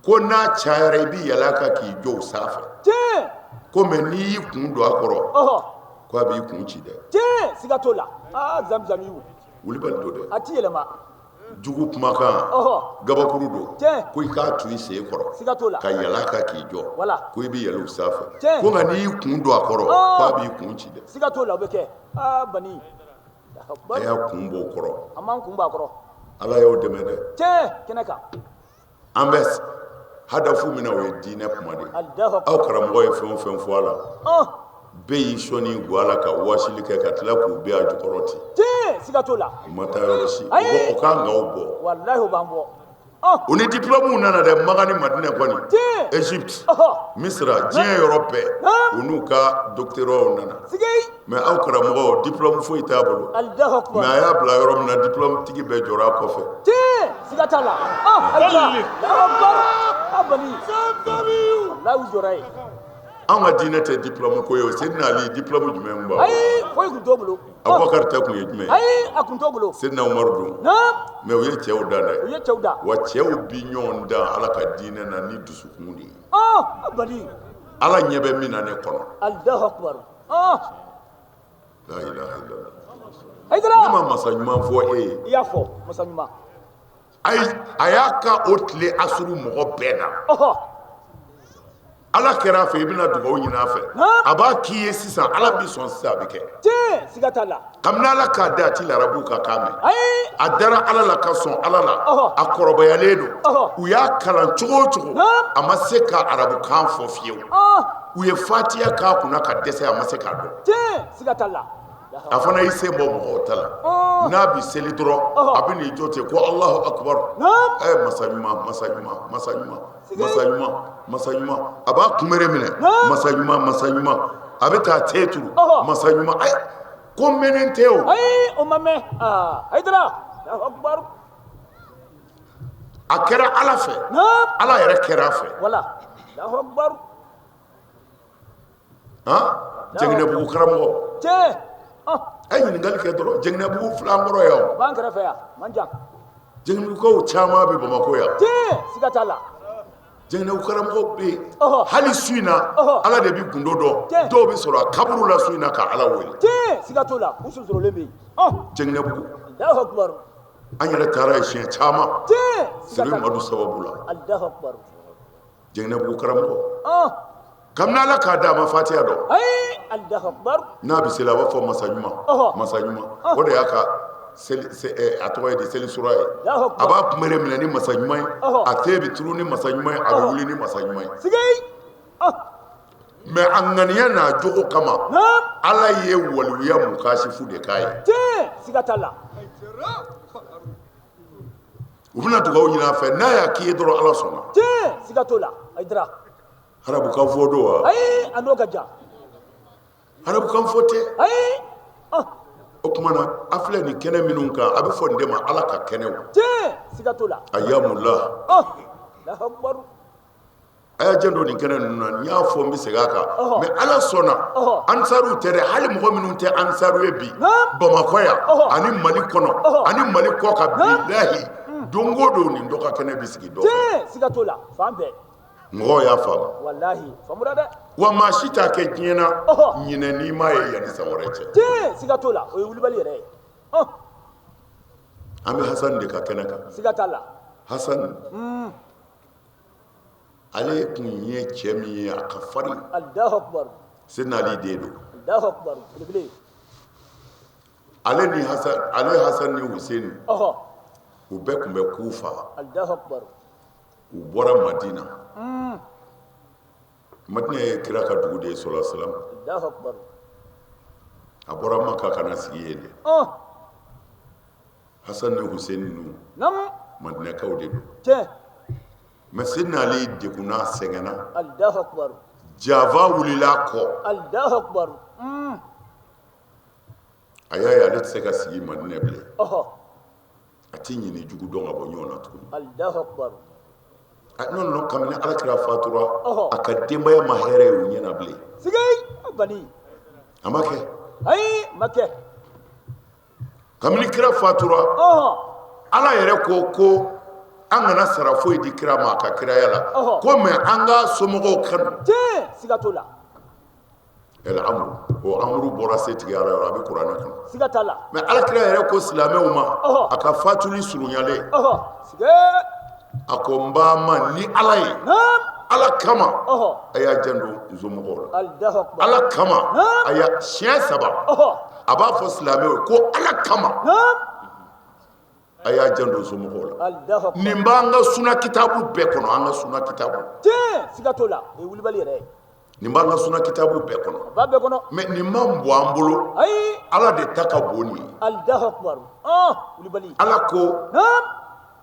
Ko n'a cayara, i bɛ yɛlɛ a kan k'i jɔ o sanfɛ. Tiɲɛ. Ko mɛ n'i y'i kun don a kɔrɔ, ko a b'i kun ci dɛ. Tiɲɛ, siga t'o la. Zamzami. Wulibali don dɛ. A ti yɛlɛma. Jugu kumakan, gabakuru don. Tiɲɛ. Ko i k'a to i sen kɔrɔ. Siga t'o la. Ka yɛlɛ a kan k'i jɔ. Wala. Ko i bɛ yɛlɛ o sanfɛ. Tiɲɛ. Ko nka n'i y'i kun don a kɔrɔ, ko a b'i kun ci dɛ. Siga t'o la, o bɛ kɛ. Bani. A y'a kun bɔ o kɔrɔ. A m'an kun bɔ a kɔrɔ. Ala y'aw dɛmɛ dɛ. Tiɲɛ, kɛnɛ kan. An bɛ hadafu min na, o ye diinɛ kuma de ye. Alahu akibaru. Aw karamɔgɔ ye fɛn o fɛn fɔ a la, bɛɛ y'i sɔnni gɔ a la ka wasili kɛ ka tila k'u bɛn a jukɔrɔ ten. Tiɲɛ, siga t'o la. U ma taa yɔrɔ si. Ayi. O kan k'aw bɔ. Walahi, o b'an bɔ. O ni diplôme nana dɛ, Makan ni Madinɛ kɔni. Tiɲɛ. Égypte, Misira, diɲɛ yɔrɔ bɛɛ. U n'u ka doctorats nana. Sigei. Mais aw karamɔgɔ, diplôme foyi t'a bolo. Alahu akibaru. Mais a y'a bila yɔrɔ min na, diplôme tigi bɛɛ jɔra a kɔfɛ. Tiɲɛ, siga t'a la. Alahu akibaru. Bani. Walahi, u jɔra yen. Anw ka diinɛ tɛ diplôme ko ye o. Seydina Ali, diplôme jumɛn b'a bolo? Ayi, foyi kun t'o bolo. Abubakar ta kun ye jumɛn ye? Ayi, a kun t'o bolo. Seydina Umaru dun? Naam. Mais u ye cɛw dan dɛ. U ye cɛw dan. Wa cɛw bi ɲɔgɔn dan Ala ka diinɛ na ni dusukun de ye. Bani. Ala ɲɛ bɛ min na ne kɔnɔ. Alahu akibaru. La ilaha illallah. Hayidara. Ne ma masa ɲuman fɔ e ye. I y'a fɔ, masa ɲuman. Ayi, a y'a ka o tile asuru mɔgɔ bɛɛ na. Ala kɛra a fɛ, i bɛna dugawu ɲini a fɛ. A b'a k'i ye sisan, Ala b'i sɔn sisan, a bɛ kɛ. Tiɲɛ, siga t'a la. Kabini Ala k'a da, a ti larabu ka kan mɛn. Ayi. A dara Ala la ka sɔn Ala la. A kɔrɔbayalen don. U y'a kalan cogo o cogo, a ma se ka arabukan fɔ fiyewu. U ye fatiya k'a kunna ka dɛsɛ, a ma se k'a dɔn. Tiɲɛ, siga t'a la. A fana y'i sen bɔ mɔgɔw ta la. N'a bɛ seli dɔrɔn, a bɛ n'i jɔ ten ko Alahu akibaru. Ɛ, masa ɲuman, masa ɲuman, masa ɲuman, masa ɲuman, masa ɲuman. A b'a kunbere minɛ. Masa ɲuman, masa ɲuman. A bɛ taa te turu. Masa ɲuman. Ayi, ko mɛnnen tɛ o. Ayi, o ma mɛn. Hayidara, Alahu akibaru. A kɛra Ala fɛ. Ala yɛrɛ kɛra a fɛ. Wala. Alahu akibaru. Han? Jɛngɛnɛbugu karamɔgɔ. Tiɲɛ. A ye ɲininkali kɛ dɔrɔn, Jɛngɛnɛbugu filɛ an kɔrɔ yan o. B'an kɛrɛfɛ yan, man jan. Jɛngɛnɛbugukaw caman bɛ Bamakɔ yan. Tiɲɛ, siga t'a la. Jɛngɛnɛbugu karamɔgɔw bɛ yen. Hali su in na, Ala de bɛ gundo dɔn. Dɔw bɛ sɔrɔ a kaburu la su in na ka Ala wele. Tiɲɛ, siga t'o la. U sonsorolen bɛ yen. Jɛngɛnɛbugu. Alahu akibaru. An yɛrɛ taara yen siɲɛ caman. Tiɲɛ, siga t'a la. Sori Madu sababu la. Alahu akibaru. Jɛngɛnɛbugu karamɔgɔ. Kabini Ala k'a da, a ma fatiya dɔn. Ayi, Alahu akibaru. N'a bɛ seli, a b'a fɔ masa ɲuman, masa ɲuman. O de y'a ka seli, a tɔgɔ ye di, seli sura ye. A b'a kunbere minɛ ni masa ɲuman ye, a te bɛ turu ni masa ɲuman ye, a bɛ wuli ni masa ɲuman ye. Sigei. Mais a ŋaniya n'a jogo kama, Ala ye waliya mukasifu de k'a ye. Tiɲɛ, siga t'a la. U bɛna dugawu ɲini a fɛ, n'a y'a k'i ye dɔrɔn, Ala sɔnna. Tiɲɛ, siga t'o la. Hayidara. Arabukan fɔ don wa? Ayi, a n'o ka jan. Arabukan fɔ tɛ. Ayi. O tuma na, a filɛ nin kɛnɛ minnu kan, a bɛ fɔ nin de ma Ala ka kɛnɛw. Tiɲɛ, siga t'o la. Ayamula. Alahu akibaru. A y'a janto nin kɛnɛ ninnu na, n y'a fɔ, n bɛ segin a kan. Mais Ala sɔnna, ansaruw tɛ dɛ, hali mɔgɔ minnu tɛ ansaru ye bi, Bamakɔ yan ani Mali kɔnɔ ani Mali kɔ kan, bilahi, Don o don nin dɔ ka kɛnɛ bɛ sigi dɔ fɛ. Tiɲɛ, siga t'o la, fan bɛɛ. Mɔgɔw y'a faamu. Walahi, faamura dɛ. Wa maa si t'a kɛ diɲɛ na Ɔhɔ. ɲinɛ n'i m'a ye yanni san wɛrɛ cɛ. Tiɲɛ, siga t'o la, o ye wulibali yɛrɛ ye. Ɔn. An bɛ Hasani de ka kɛnɛ kan. Siga t'a la. Hasani, ale tun ye cɛ min ye, a ka farin. Alahu akubar. Seydina Ali den don. Alahu akubar, belebele. Ale ni Hasan, ale Hasan ni Hussein, Ɔhɔ. u bɛɛ tun bɛ Kufa. Alahu akubar. U bɔra Madina. Madina ye kira ka dugu de ye, sɔlɔ salam. Alahu akubar. A bɔra Maka ka na sigi yen de. Ɔn. Hasan ni Hussein ninnu, Nam. Madinakaw de don. Tiɲɛ. Mais Seydina Ali degunna, sɛgɛnna. Alahu akubar. Java wulila a kɔ. Alahu akubar. A y'a ye ale tɛ se ka sigi Madinɛ bilen. Ɔhɔ. A tɛ ɲini jugu dɔn ka bɔ ɲɔgɔn na tuguni. Alahu akubar. Non non, kabini ala kira fatura, Ɔhɔ. a ka denbaya ma hɛrɛ ye u ɲɛna bilen. Sigei bani. A ma kɛ. Ayi, ma kɛ. Kabini kira fatura, Ɔhɔ. Ala yɛrɛ ko an kana sara foyi di kira ma a ka kiraya la. Ɔhɔ. Ko mais an ka somɔgɔw kanu. Tiɲɛ, siga t'o la. Ɛl amuru, o amuru bɔra setigi ala yɔrɔ, a bɛ kuranɛ kɔnɔ. Siga t'a la. Mais ala kira yɛrɛ ko silamɛw ma, Ɔhɔ. a ka fatuli surunyalen, Ɔhɔ, sigee. a ko n b'a ma ni ala ye, Naam. ala kama, Ɔhɔ. a y'a janto n somɔgɔw la. Alahu akubar. Ala kama, Naam. a y'a siɲɛ 3, Ɔhɔ. a b'a fɔ silamɛw ye ko ala kama, Naam. a y'a janto somɔgɔw la. Alahu akubar. Nin b'an ka suna kitabu bɛɛ kɔnɔ, an ka suna kitabu. Tiɲɛ, siga t'o la, o ye wulibali yɛrɛ ye. Nin b'an ka suna kitabu bɛɛ kɔnɔ. A b'a bɛɛ kɔnɔ. Mais nin man bon an bolo. Ayi. Ala de ta ka bon nin ye. Alahu akubar. Ɔn, wulibali. Ala ko Naam.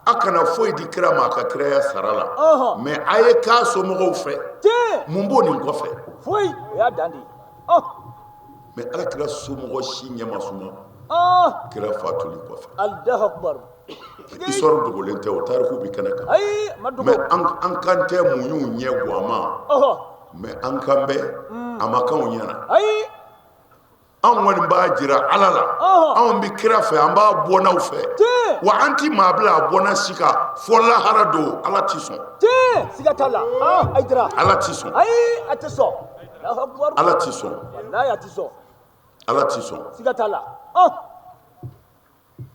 a kana foyi di kira ma a ka kiraya sara la. Ɔhɔn. Mais a ye k'a somɔgɔw fɛ. Tiɲɛ. Mun b'o nin kɔfɛ? Foyi, o y'a dan de ye. Ɔn. Mais ala kira somɔgɔ si ɲɛ ma suma Ɔn. kira fatuli kɔfɛ. Alahu akubar. Histoire dogolen tɛ, o tariku bɛ kɛnɛ kan. Ayi, ma dogo. Mais an kan tɛ mun y'u ɲɛ bɔ a ma. Ɔhɔ. Mais an kan bɛ a ma k'anw ɲɛna. Ayi. Anw kɔni b'a jira Ala la. Ɔhɔ. Anw bɛ kira fɛ, an b'a bɔnnaw fɛ. Tiɲɛ. Wa an ti maa bila a bɔnna si kan fɔ lahara don, Ala ti sɔn. Tiɲɛ, siga t'a la. Ɔn, Hayidara. Ala ti sɔn. Ayi, a tɛ sɔn. Alahu akubar. Ala ti sɔn. Walayi, a tɛ sɔn. Ala ti sɔn. Siga t'a la. Ɔn.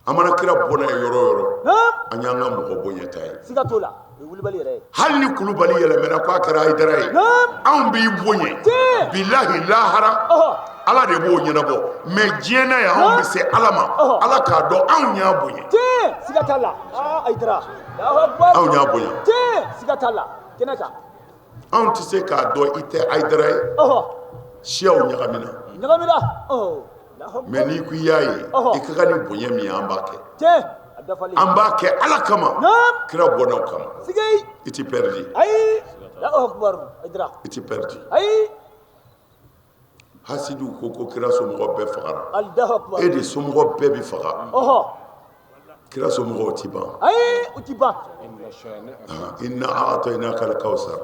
An mana kira bɔnna ye yɔrɔ o yɔrɔ, Naam. an y'an ka mɔgɔ bonya ta ye. Siga t'o la, o ye wulibali yɛrɛ ye. Hali ni Kulubali yɛlɛmɛna k'a kɛra Hayidara ye, Naam. anw b'i bonya. Tiɲɛ. Bilahi lahara, Ɔhɔ. Ala de b'o ɲɛnabɔ. Mais diɲɛ na yan, anw bɛ se Ala ma. Ɔhɔ. Ala k'a dɔn anw y'a bonya. Tiɲɛ, siga t'a la. Aa, Hayidara. Alahu akubar. Anw y'a bonya. Tiɲɛ, siga t'a la. Kɛnɛ kan. Anw tɛ se k'a dɔn i tɛ Hayidara ye. Ɔhɔ. Siyaw ɲagamina. Ɲagamina. Ɔhɔ. Alahu akubar. Mais n'i ko i y'a ye, Ɔhɔ. i ka kan ni bonya min ye, an b'a kɛ. Tiɲɛ, a dafalen. An b'a kɛ Ala kama. Naam. Kira bɔnnaw kama. Sigei. I ti perdi. Ayi. Alahu akubar. Hayidara. I ti perdi. Ayi. Hasidiw ko kira somɔgɔ bɛɛ fagara. Alahu akubar. E de somɔgɔ bɛɛ bɛ faga. Ɔhɔ. Kira somɔgɔw ti ban. Ayi, u ti ban. Inna a'tainaka al-kawsar.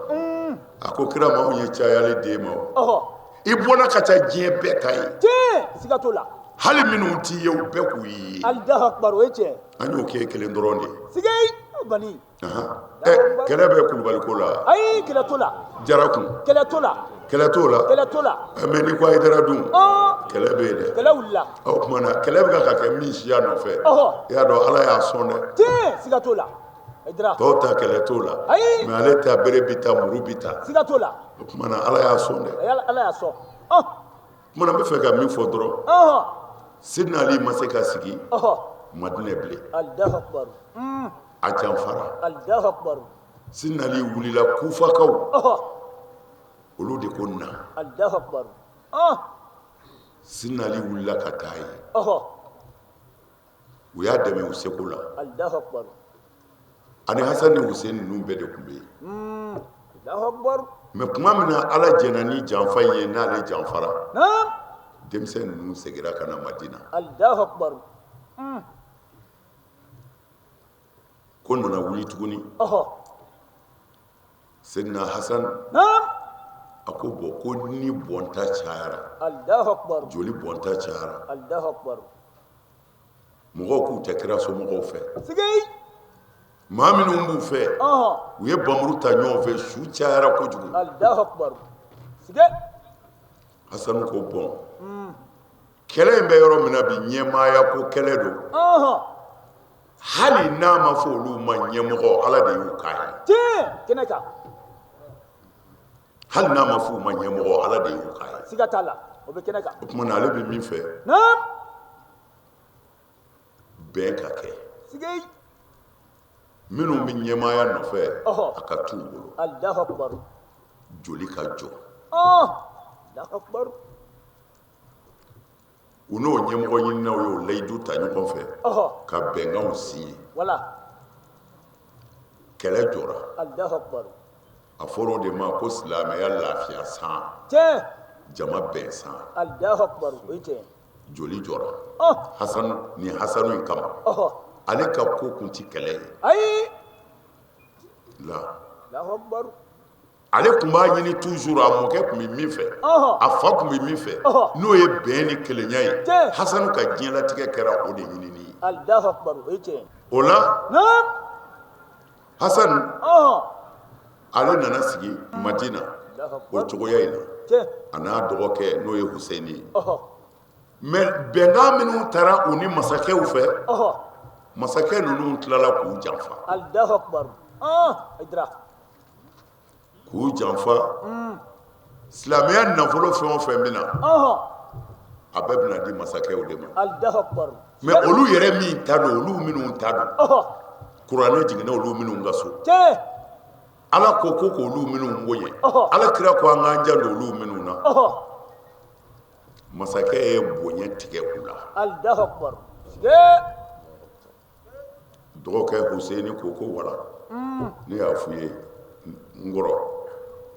A ko kira ma, anw ye cayali d'e ma o. Ɔhɔ. I bɔnna ka ca diɲɛ bɛɛ ta ye. Tiɲɛ, siga t'o la. Hali minnu t'i ye, u bɛɛ k'u y'i ye. Alahu akubar, o ye tiɲɛ. An y'o k'e kelen dɔrɔn de ye. Sigei, bani. Ɛ, kɛlɛ bɛ Kulubaliko la. Ayi, kɛlɛ t'o la. Jarakun. Kɛlɛ t'o la. Kɛlɛ t'o la. Kɛlɛ t'o la. Mais n'i ko Hayidara dun, Ɔn. kɛlɛ bɛ yen dɛ. Kɛlɛ wulila. O tuma na kɛlɛ bɛ ka kɛ min siya nɔfɛ. Ɔhɔ. I y'a dɔn Ala y'a sɔn dɛ. Tiɲɛ, siga t'o la. Hayidara. Tɔw ta kɛlɛ t'o la. Ayi. Mais ale ta bere bi ta, muru bi ta. Siga t'o la. O tuma na Ala y'a sɔn dɛ. Ayi, Ala y'a sɔn. Ɔn. O tuma na n bɛ fɛ ka min fɔ dɔrɔn. Ɔhɔ. Sidina Ali ma se ka sigi Ɔhɔ. Madinɛ bilen. Alahu akubar. A janfara. Alahu akubar. Sidina Ali wulila Kufakaw. Ɔhɔ. Olu de ko na. Alahu akubar. Ɔn. Sidina Ali wulila ka taa yen. Ɔhɔ. U y'a dɛmɛ u seko la. Alahu akubar. Ani Hasan ni Hussein ninnu bɛɛ de tun bɛ yen. Alahu akubar. Mais tuma min na Ala jɛnna ni janfa in ye, n'ale janfara, Naam. denmisɛn ninnu seginna ka na Madina. Alahu akubar. Ko nana wuli tuguni. Ɔhɔ. Sidina Hasan Naam. a ko bɔn, ko ni bɔnta cayara, Alahu akubar. joli bɔnta cayara, Alahu akubar. mɔgɔw k'u tɛ kira somɔgɔw fɛ. Sigei. Maa minnu b'u fɛ, u ye bamuru ta ɲɔgɔn fɛ, su cayara kojugu. Allahu akbar. Sige. Hasanu ko bon, kɛlɛ in bɛ yɔrɔ min na bi, ɲɛmaaya ko kɛlɛ don. Hali n'a ma fɔ olu ma ɲɛmɔgɔ, Ala de y'u k'a ye. Tiɲɛ, kɛnɛ kan. Hali n'a ma fɔ u ma ɲɛmɔgɔ, Ala de y'u k'a ye. Siga t'a la, o bɛ kɛnɛ kan. O tuma na ale bɛ min fɛ, Naam. Bɛn ka kɛ. Sige. Minnu bɛ ɲɛmaaya nɔfɛ, a ka t'u bolo. Allahu akbar. Joli ka jɔ. Allahu akbar. U n'o ɲɛmɔgɔ ɲininaw y'o layidu ta ɲɔgɔn fɛ, ka bɛnkanw signé. Wala. Kɛlɛ jɔra. Allahu akbar. A fɔra o de ma ko silamɛya lafiya san. Tiɲɛ. Jama bɛn san. Allahu akbar, o ye tiɲɛ. Joli jɔra. Hasanu, nin Hasanu in kama. Ale ka ko kun ti kɛlɛ ye. Ayi. La. Allahu akbar. Ale tun b'a ɲini toujours, a mɔkɛ tun bɛ min fɛ, a fa tun bɛ min fɛ, n'o ye bɛn ni kelenya ye. Hasanu ka diɲɛlatigɛ kɛra o de ɲinini ye. Allahu akbar, o ye tiɲɛ. O la, Naam. Hasanu, ale nana sigi Madina o cogoya in na. A n'a dɔgɔkɛ n'o ye Husɛni ye. Mais bɛnkan minnu taara u ni masakɛw fɛ, masakɛ ninnu tilala k'u janfa. Allahu akbar. Haidara. K'u janfa. Silamɛya nafolo fɛn o fɛn bɛ na, a bɛɛ bɛna di masakɛw de ma. Allahu akbar. Mais olu yɛrɛ min ta don, olu minnu ta don, kuranɛ jiginna olu minnu ka so. Tiɲɛ. Ala ko ko k'olu minnu bonya. Ala kira ko an k'an janto olu minnu na. Masakɛ ye bonya tigɛ u la. Allahu akbar. Dɔgɔkɛ Husɛni ko ko wala, ne y'a f'u ye n kɔrɔ,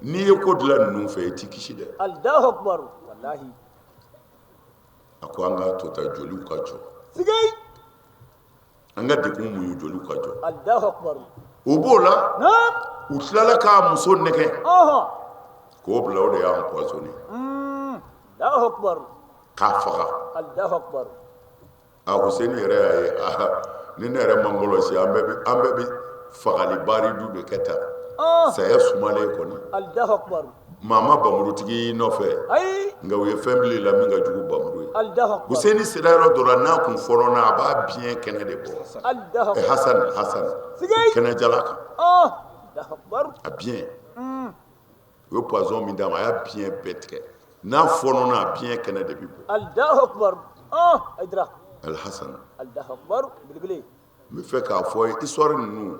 n'i ye ko dilan ninnu fɛ i t'i kisi dɛ. Allahu akbar. Wallahi. A ko an k'a to tan, joliw ka jɔ. Sige. An ka degun muɲu, joliw ka jɔ. Allahu akbar. O b'o la. Naam. U tilala k'a muso nɛgɛ. K'o bila, o de y'a empoisonné. Allahu akbar. K'a faga. Allahu akbar. A Husɛni yɛrɛ y'a ye, ni ne yɛrɛ ma n kɔlɔsi, an bɛɛ bɛ fagali baaridu de kɛ tan. Saya sumalen kɔni. Allahu akbar. Maa ma bamurutigi y'i nɔfɛ. Ayi. Nka u ye fɛn bila i la min ka jugu bamuru ye. Allahu akbar. Husɛni sera yɔrɔ dɔ la, n'a kun fɔnɔna, a b'a biɲɛ kɛnɛ de bɔ. Allahu akbar. Hasan, Hasan. Sige. Kɛnɛjala kan. Allahu akbar. A biɲɛ. U ye poison min d'a ma, a y'a biɲɛ bɛɛ tigɛ. N'a fɔnɔna, a biɲɛ kɛnɛ de bɛ bɔ. Allahu akbar. Haidara. Alhasan. Allahu akbar. Belebele. N bɛ fɛ k'a fɔ ye, histoire ninnu.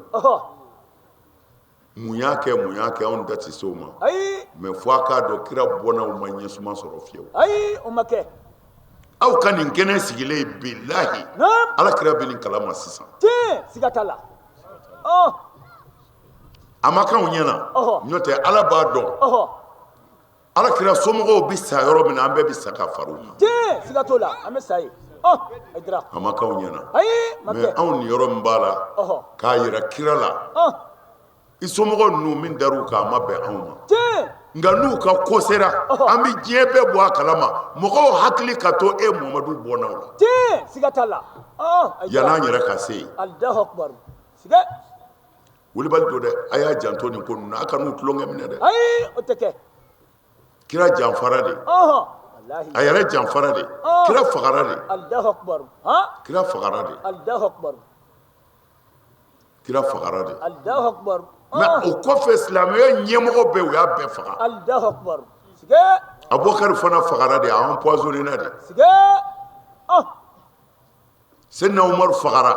Mun y'a kɛ, mun y'a kɛ, anw da tɛ se o ma. Ayi. Mais fo a k'a dɔn kira bɔnnaw ma ɲɛsuma sɔrɔ fiyewu. Ayi, o ma kɛ. Aw ka nin kɛnɛ sigilen bilahi. Naam. Ala kira bɛ nin kalama sisan. Tiɲɛ, siga t'a la. A ma k'anw ɲɛna. N'o tɛ Ala b'a dɔn. Ala kira somɔgɔw bɛ sa yɔrɔ min na, an bɛɛ bɛ sa ka far'u kan. Tiɲɛ, siga t'o la, an bɛ sa yen. Haidara. A ma k'anw ɲɛna. Ayi, ma kɛ. Mais anw ni yɔrɔ min b'a la, k'a yira kira la. I somɔgɔw ninnu min dar'u kan, a ma bɛn anw ma. Tiɲɛ. Nka n'u ka ko sera, an bɛ diɲɛ bɛɛ bɔ a kalama, mɔgɔw hakili ka to e Muhamadu bɔnnaw la. Tiɲɛ, siga t'a la. Yann'an yɛrɛ ka se yen. Allahu akbar. Siga. Wulibali don dɛ, a y'a janto nin ko ninnu na, a kan'u tulonkɛ minɛ dɛ. Ayi, o tɛ kɛ. Kira janfara de. A yɛrɛ janfara de. Kira fagara de. Allahu akbar. Kira fagara de. Allahu akbar. Kira fagara de. Allahu akbar. Mais o kɔfɛ silamɛya ɲɛmɔgɔ bɛɛ, u y'a bɛɛ faga. Allahu akbar. Sige. Abubakar fana fagara de, a empoisonné na de. Sige. Seydina Umaru fagara.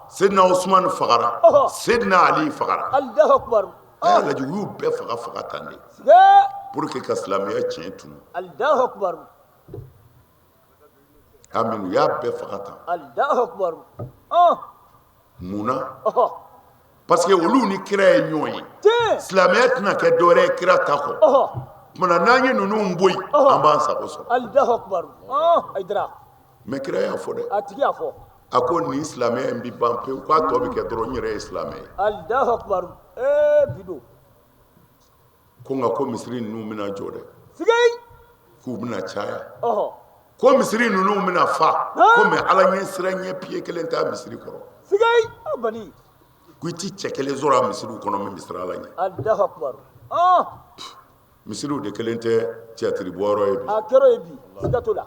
Seydina Usumani fagara. Seydina Ali fagara. Allahu akbar. A y'a lajɛ, u y'u bɛɛ faga faga tan de. Sige. Pour que ka silamɛya tiɲɛ tunu. Allahu akbar. Amin, u y'a bɛɛ faga tan. Allahu akbar. Mun na? Parce que olu ni kira ye ɲɔgɔn ye. Tiɲɛ. Silamɛya tɛna kɛ dɔwɛrɛ ye kira ta kɔ. Tuma n'an ye ninnu bɔ yen, an b'an sago sɔrɔ. Allahu akbar. Haidara. Mais kira y'a fɔ dɛ. A tigi y'a fɔ. A ko nin silamɛya in bɛ ban pewu, k'a tɔ bɛ kɛ dɔrɔn n yɛrɛ ye silamɛ ye. Allahu akbar. Bi don. Ko nka ko misiri ninnu bɛna jɔ dɛ. Sige. K'u bɛna caya. Ko misiri ninnu bɛna fa. Ko mais Ala ɲɛ siran ɲɛ pied kelen t'a misiri kɔrɔ. Sige. Bani. Ko i ti cɛ kelen sɔrɔ a misiriw kɔnɔ min bɛ siran Ala ɲɛ. Alahu akibaru. Ɔn. Misiriw de kɛlen tɛ tiyatiri bɔyɔrɔ ye bi. A kɛra o ye bi, siga t'o la.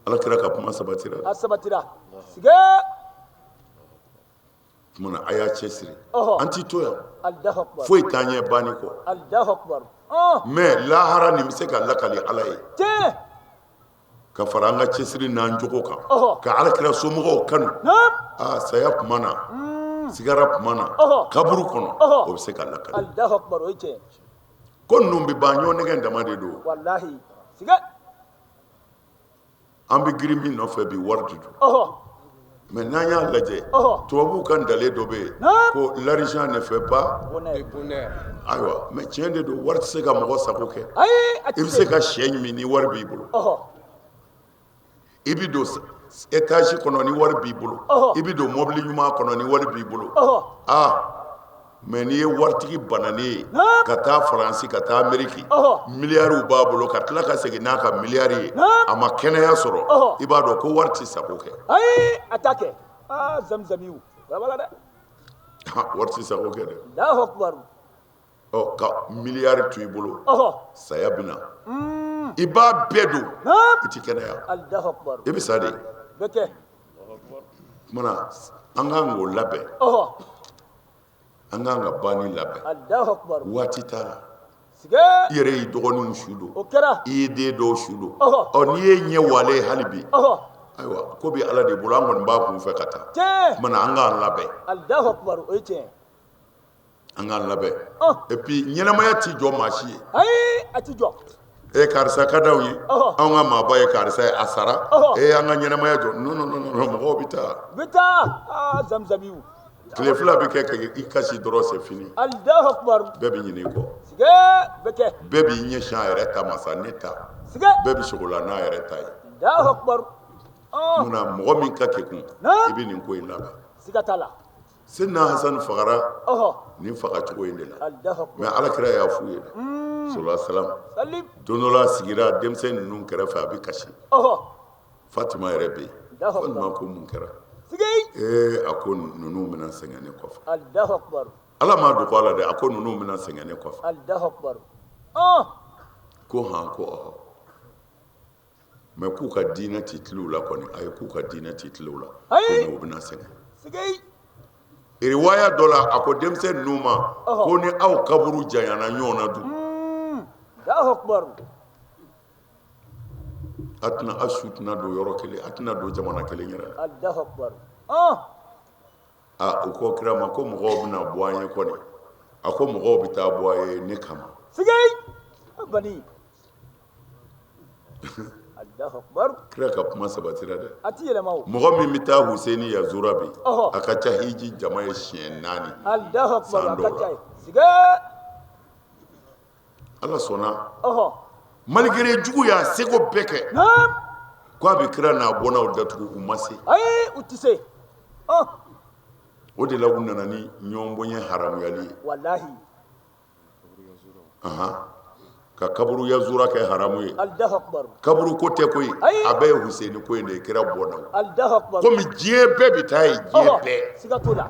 Ala kira ka kuma sabatira. A sabatira. Siga. Tuma na a y'a cɛsiri. Ɔhɔ. An ti to yan. Alahu akibaru. Foyi t'an ɲɛ banni kɔ. Alahu akibaru. Ɔn. Mais lahara nin bɛ se ka lakali Ala ye. Tiɲɛ. Ka fara an ka cɛsiri n'an jogo kan. Ɔhɔ. Ka Ala kira somɔgɔw kanu. Naam. Aa saya tuma na. Sigara tuma na. Ɔhɔ. Kaburu kɔnɔ. Ɔhɔ. O bɛ se ka lakali. Alahu akibaru, o ye tiɲɛ ye. Ko ninnu bɛ ban ɲɔgɔn nɛgɛn dama de don. Walahi. Siga. An bɛ girin min nɔfɛ bi wari de don. Ɔhɔ. Mais n'an y'a lajɛ. Ɔhɔ. Tubabuw ka ntalen dɔ bɛ yen. Naam. Ko l'argent ne fait pas. Bonheur. Ayiwa mais tiɲɛ de don wari tɛ se ka mɔgɔ sago kɛ. Ayi, a I tɛ bɛ se ka sɛ ɲimi ni wari b'i bolo. Ɔhɔ. I bɛ don étage kɔnɔ ni wari b'i bolo. Ɔhɔ. I bɛ don mobili ɲuman kɔnɔ ni wari b'i bolo. Ɔhɔ. Aa mais n'i ye waritigi bananen ye Naam. ka taa Faransi ka taa Ameriki Ɔhɔ. miliyariw b'a bolo ka tila ka segin n'a ka miliyari ye Naam. a ma kɛnɛya sɔrɔ Ɔhɔ. i b'a dɔn ko wari tɛ sago kɛ. Ayi, a t'a kɛ. Aa, zamzamiw. Bala dɛ. Wari tɛ sago kɛ dɛ. Alahu akibaru. Ɔ ka miliyari to i bolo Ɔhɔ. saya bɛ na i b'a bɛɛ don Naam. i tɛ kɛnɛya Alahu akibaru. i bɛ sa de. Bɛ kɛ. O tuma na an kan k'o labɛn. Ɔhɔ. An kan ka banni labɛn. Alahu akibaru. Waati t'a la. Siga. I yɛrɛ y'i dɔgɔninw su don. O kɛra. I ye den dɔw su don. Ɔhɔ. Ɔ n'i ye ɲɛ walen ye hali bi. Ɔhɔ. Ayiwa ko bɛ Ala de bolo an kɔni b'a kun fɛ ka taa. Tiɲɛ. O tuma na an k'an labɛn. Alahu akibaru, o ye tiɲɛ ye. An k'an labɛn. Ɔn. Et puis ɲɛnamaya t'i jɔ maa si ye. Ayi, a ti jɔ. E karisa ka d'anw ye. Ɔhɔ. Anw ka maaba ye karisa ye a sara. Ɔhɔ. E an ka ɲɛnamaya jɔ. Non non non non mɔgɔw bɛ taa. Bɛ taa. Aa, zamzamiw. Tile fila bɛ kɛ ka i kasi dɔrɔn c'est fini. Alahu akibaru. Bɛɛ bɛ ɲinɛ i kɔ. Siga, bɛ kɛ. Bɛɛ b'i ɲɛsin a yɛrɛ ta ma sa ne ta. Siga. Bɛɛ bɛ sogo la n'a yɛrɛ ta ye. Alahu akibaru. Ɔn. Munna mɔgɔ min ka kekun Naam. i bɛ nin ko in labɛn. Siga t'a la. Seydina Hasani fagara Ɔhɔ. nin fagacogo in de la. Alahu akibaru. Mais Ala kira y'a f'u ye dɛ. Sallallahu alaihi wasallam. Salim. Don dɔ la a sigira denmisɛn ninnu kɛrɛfɛ a bɛ kasi. Ɔhɔ. Fatima yɛrɛ bɛ yen. Alahu Fatima akibaru. ko mun kɛra? Siga. Ee a ko ninnu bɛna sɛgɛn ne kɔfɛ. Alahu akibaru. Ala m'a dogo a la dɛ a ko ninnu bɛna sɛgɛn ne kɔfɛ. Alahu akibaru. Ɔn. Ko han ko ɔhɔ. Mais k'u ka diinɛ tɛ tila u la kɔni ayi k'u ka diinɛ tɛ tila u la. Ayi. Ko mais u bɛna sɛgɛn. Siga. Riwaya dɔ la a ko denmisɛn ninnu ma Ɔhɔ. ko ni aw kaburu janyana ɲɔgɔn na dun. Alahu akibaru. A tɛna aw su tɛna don yɔrɔ kelen a tɛna don jamana kelen yɛrɛ la. Alahu akibaru. Ɔn. Aa u ko kira ma ko mɔgɔw bɛna bɔ an ye kɔni a ko mɔgɔw bɛ taa bɔ a ye ne kama. Siga. Bani. Alahu akibaru. Kira ka kuma sabatira dɛ. A ti yɛlɛma o. Mɔgɔ min bɛ taa Huseni Yazura bi Ɔhɔ. a ka ca hiji jama ye siɲɛ 4. Alahu akibaru, San a dɔw ka la. ca ye. Siga. Ala sɔnna. Ɔhɔ. Malgré jugu y'a seko bɛɛ kɛ. Naam. K'a bɛ kira n'a bɔnnaw datugu u ma se. Ayi, u ti se. Ɔn. O de la u nana ni ɲɔgɔn bonya haramuyali ye. Walahi. Ahan. Ka kaburu yazura kɛ haramu ye. Alahu akibaru. Kaburu ko tɛ koyi. Ayi. A bɛɛ ye Huseni ko in de ye kira bɔnnaw. Alahu akibaru. Komi diɲɛ bɛɛ bɛ taa yen diɲɛ Ɔhɔ. bɛɛ. Siga t'o la.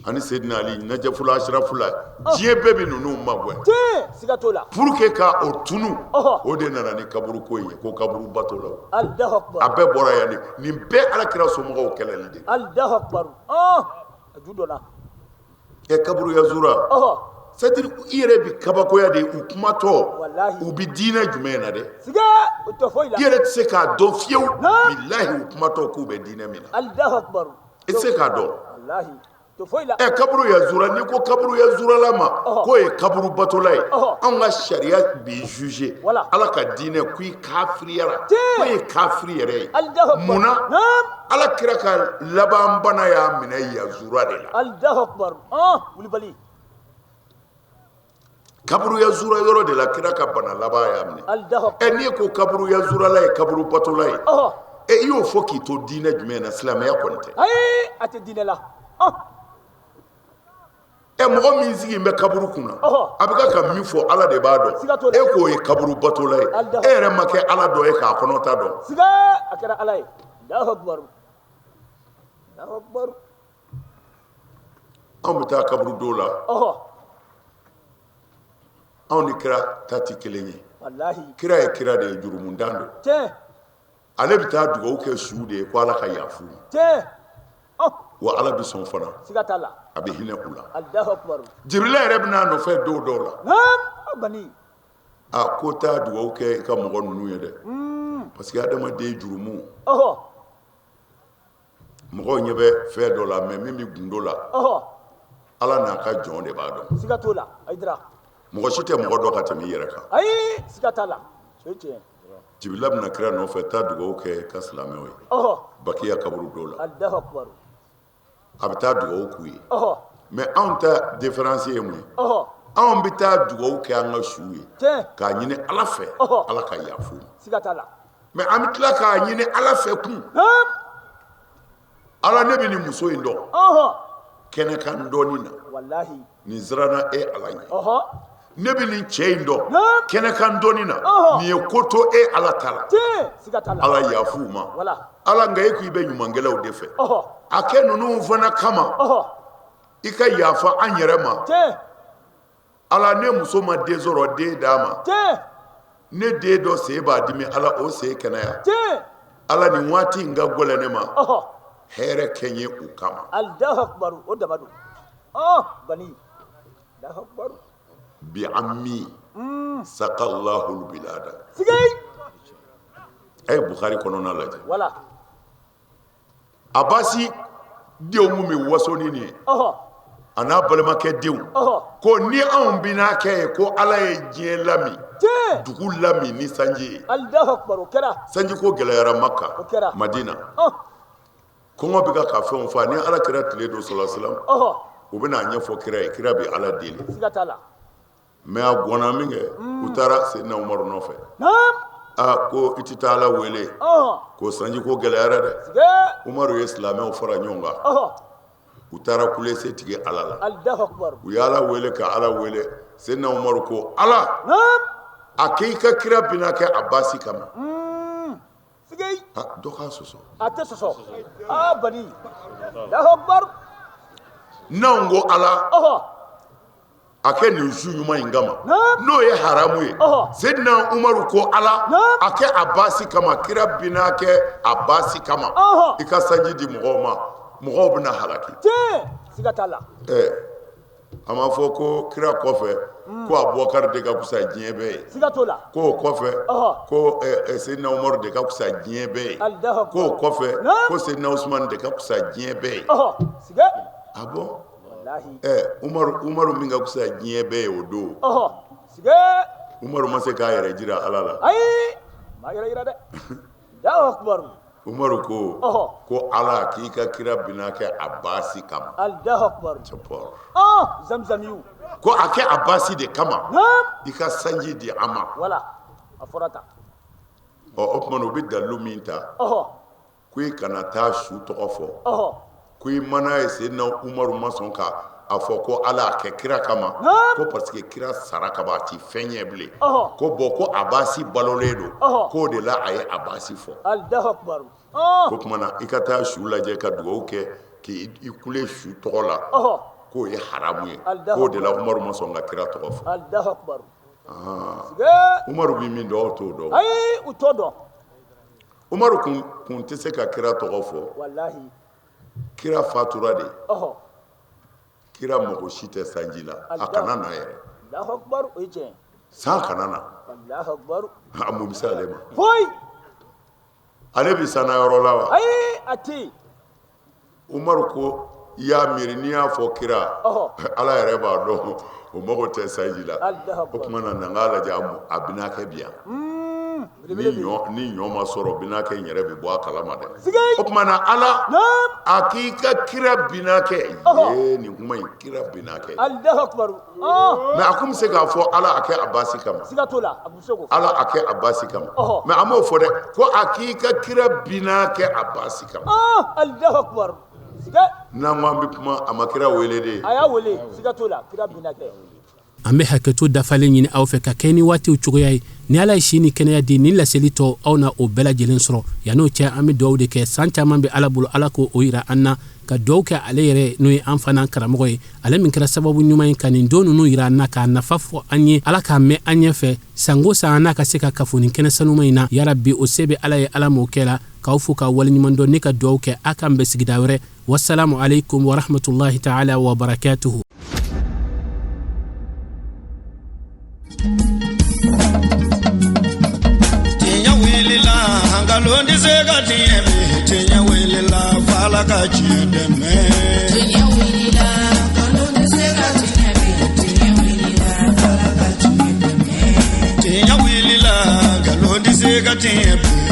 Ani Seydina Ali Najafula Ashrafula diɲɛ bɛɛ bɛ ninnu magɛn. Tiɲɛ, siga t'o la. Pour que ka o tunu Ɔhɔ. o de nana ni kaburu ko in ye ko kaburu bato la. Alahu A akibaru. bɛɛ bɔra yan de nin bɛɛ Ala kira somɔgɔw kɛlɛli de. Alahu akibaru. Ɔn. A ju donna. Ɛ kaburu yazura. Ɔhɔ. C'est à dire i yɛrɛ bɛ kabakoya de u kumatɔ Walahi. u bɛ diinɛ jumɛn na dɛ. Siga, o tɛ foyi la. I yɛrɛ tɛ se k'a dɔn fiyewu. Naam. Bilahi u kumatɔ k'u bɛ diinɛ min na. Alahu akibaru. I tɛ se k'a dɔn. Walahi. Tɛ foyi la. Ɛ kaburu yazura n'i ko kaburu yazurala ma Ɔhɔ. k'o ye kaburu batola ye Ɔhɔ. anw ka sariya b'i juger Voilà. Ala ka diinɛ ko i kafiriyara Tiɲɛ. k'o ye kafiri yɛrɛ ye Alahu akibaru. munna Naam. Ala kira ka laban bana y'a minɛ yazura de la Alahu akibaru. Ɔn, wulibali. kaburu yazura yɔrɔ de la kira ka bana laban y'a minɛ Alahu ɛ akibaru. n'i ko kaburu yazurala ye kaburu batola ye Ɔhɔ. ɛ i y'o fɔ k'i to diinɛ jumɛn na silamɛya kɔni tɛ Ayi, a tɛ diinɛ la. Ɔn. ɛ mɔgɔ min sigilen bɛ kaburu kunna Ɔhɔ. a bɛ ka min fɔ Ala de b'a dɔn Siga t'o la. e k'o ye kaburu batola ye Alahu. e yɛrɛ ma kɛ Ala dɔ ye k'a kɔnɔta dɔn Siga, a kɛra Ala ye. Alahu akibaru. Alahu akibaru. Anw bɛ taa kaburudo la, anw ni kira ta tɛ kelen ye. Kira ye kira de ye, jurumuntan don. Ale bɛ taa dugawu kɛ suw de ye ko Ala ka yafa u ma. Wa Ala bɛ sɔn fana, a bɛ hinɛ u la. Jibirila yɛrɛ bɛ n'a nɔfɛ don dɔw la. A ko taa dugawu kɛ i ka mɔgɔ ninnu ye dɛ, parce que adamaden jurumu, mɔgɔw ɲɛ bɛ fɛn dɔ la, mais min bɛ gundo la, Ala n'a ka jɔn de b'a dɔn. Siga t'o la, Hayidara. Mɔgɔ si tɛ mɔgɔ dɔn ka tɛmɛ i yɛrɛ kan. Ayi, siga t'a la, o ye tiɲɛ ye. Jibirila bɛ na kira nɔfɛ, taa dugawu kɛ i ka silamɛw ye Bakiya kaburudo la. Alahu akibaru. A bɛ taa dugawu k'u ye. Mais anw ta différence ye mun ye? Anw bɛ taa dugawu kɛ an ka suw ye k'a ɲini Ala fɛ, Ala ka yafa u ma. Siga t'a la. Mais an bɛ tila k'a ɲini Ala fɛ kun. Ala, ne bɛ nin muso in dɔn kɛnɛkan dɔnni na. Walahi. Nin siranna e Ala ɲɛ. Ne bɛ nin cɛ in dɔn kɛnɛkan dɔnni na, nin ye ko to e Ala ta la. Ala, yafa u ma. Ala, nka e ko i bɛ ɲumankɛlaw de fɛ, a kɛ ninnu fana kama, i ka yafa an yɛrɛ ma. Ala, ne muso ma den sɔrɔ, den d'a ma. Ne den dɔ sen b'a dimi, Ala, o sen kɛnɛya. Ala, nin waati in ka gɛlɛn ne ma, hɛrɛ kɛ n ye u kama. Alahu akibaru, o dama don. Bani. Alahu akibaru. Bi ammi sakallahu bilada. A ye Bukhari kɔnɔna lajɛ. Wala. Abasi denw kun bɛ waso ni nin ye, a n'a balimakɛ denw ko ni anw binakɛ ye ko Ala ye diɲɛ lamin, dugu lamin ni sanji ye. Alahu akibaru, o kɛra. Sanji ko gɛlɛyara Maka, Madina. Kɔngɔ bɛ ka fɛnw faa. Ni Ala kira tile don, sɔlɔ salam, u bɛna a ɲɛfɔ kira ye, kira bɛ Ala deli. Siga t'a la. Mais a gɔnna min kɛ, u taara Seydina Umaru nɔfɛ. Aa, ko i tɛ taa Ala wele ko sanji ko gɛlɛyara dɛ. Umaru ye silamɛw fara ɲɔgɔn kan, u taara kule se tigi Ala la, u ye Ala wele ka Ala wele. Seydina Umaru ko Ala, a k'i ka kira binakɛ Abasi kama. Dɔ k'a sɔsɔ. A tɛ sɔsɔ. Aa bani. Alahu akibaru. N'anw ko Ala, a kɛ nin su ɲuman in kama, n'o ye haramu ye. Seydina Umaru ko Ala, a kɛ Abasi kama, kira binakɛ Abasi kama, i ka sanji di mɔgɔw ma, mɔgɔw bɛna halaki. Siga t'a la. Ɛɛ, a m'a fɔ ko kira kɔfɛ ko Abubakar de ka fisa diɲɛ bɛɛ ye. Siga t'o la. K'o kɔfɛ ko Seydina Umaru de ka fisa diɲɛ bɛɛ ye. K'o kɔfɛ ko Seydina Usumani de ka fisa diɲɛ bɛɛ ye. Siga. Ah bon? Umaru min ka fisa diɲɛ bɛɛ ye o don, Umaru ma se k'a yɛrɛ jira Ala la. Ayi, ma yɛrɛ jira dɛ. Alahu akibaru. Umaru ko ko Ala k'i ka kira binakɛ Abasi kama. Alahu akibaru. Zamzamiyu. Ko a kɛ Abasi de kama, i ka sanji di an ma. Wala, a fɔra tan. Ɔ, o tuma na u bɛ dalilu min ta, ko i kana taa su tɔgɔ fɔ, ko i mana ye Seydina Umaru ma sɔn ka a fɔ ko Ala a kɛ kira kama, ko parce que kira sara kaban, a ti fɛn ɲɛ bilen, ko bon, ko Abasi balolen don, k'o de la a ye Abasi fɔ. Alahu akibaru. Ko tuma na i ka taa su lajɛ ka dugawu kɛ k'i kule su tɔgɔ la, k'o ye haramu ye, k'o de la Umaru ma sɔn ka kira tɔgɔ fɔ. Alahu akibaru. Umaru bɛ min dɔn, aw t'o dɔn. Ayi, u t'o dɔn. Umaru kun tɛ se ka kira tɔgɔ fɔ. Walahi. Kira fatura de. Kira mago si tɛ sanji la, a kana na yɛrɛ. Alahu akibaru, o ye tiɲɛ. San kana na. Alahu akibaru. A mun bɛ se ale ma? Foyi. Ale bɛ sanna yɔrɔ la wa? Ayi, a tɛ yen. Umaru ko i y'a miiri n'i y'a fɔ kira, Ala yɛrɛ b'a dɔn o mago tɛ sanji la. O tuma na na n k'a lajɛ, a binakɛ bi yan. Ni ɲɔ ma sɔrɔ, binakɛ in yɛrɛ bɛ bɔ a kalama dɛ. O tuma na Ala, a k'i ka kira binakɛ ye nin kuma in, kira binakɛ. Mais a kun bɛ se k'a fɔ Ala a kɛ Abasi kama. Siga t'o la, a kun bɛ se k'o fɔ. Ala a kɛ Abasi kama. Mais a m'o fɔ dɛ, ko a k'i ka kira binakɛ Abasi kama. Alahu akibaru. N'an ko an bɛ kuma, a ma kira wele de. A y'a wele, siga t'o la, kira binakɛ. An bɛ hakɛto dafalen ɲini aw fɛ ka kɛ ni waatiw cogoya ye. Ni Ala ye si ni kɛnɛya di, nin laseli tɔ aw na o bɛɛ lajɛlen sɔrɔ. Yann'o cɛ, an bɛ dugawu de kɛ. San caman bɛ Ala bolo, Ala k'o yira an na. Ka dugawu kɛ ale yɛrɛ, n'o ye an fana karamɔgɔ ye, ale min kɛra sababu ɲuman ye ka nin don ninnu yira an na, k'a nafa fɔ an ye. Ala k'a mɛn an ɲɛfɛ sango san, an n'a ka se ka kafo nin kɛnɛ sanuma in na. Yarabi, o se bɛ Ala ye, Ala m'o kɛ la. K'aw fo k'aw waleɲuman dɔn, ne ka dugawu kɛ a k'an bɛn sigida wɛrɛ. Wasalamu alaikum warahmatullahi taala wabarakatuhu. Tiɲɛ wulila, nkalon tɛ se ka tiɲɛ bi. Tiɲɛ wulila, f'Ala ka tiɲɛ dɛmɛ. Tiɲɛ wulila, nkalon tɛ se ka tiɲɛ bi. Tiɲɛ wulila, f'Ala ka tiɲɛ dɛmɛ. Tiɲɛ wulila, nkalon tɛ se ka tiɲɛ bi.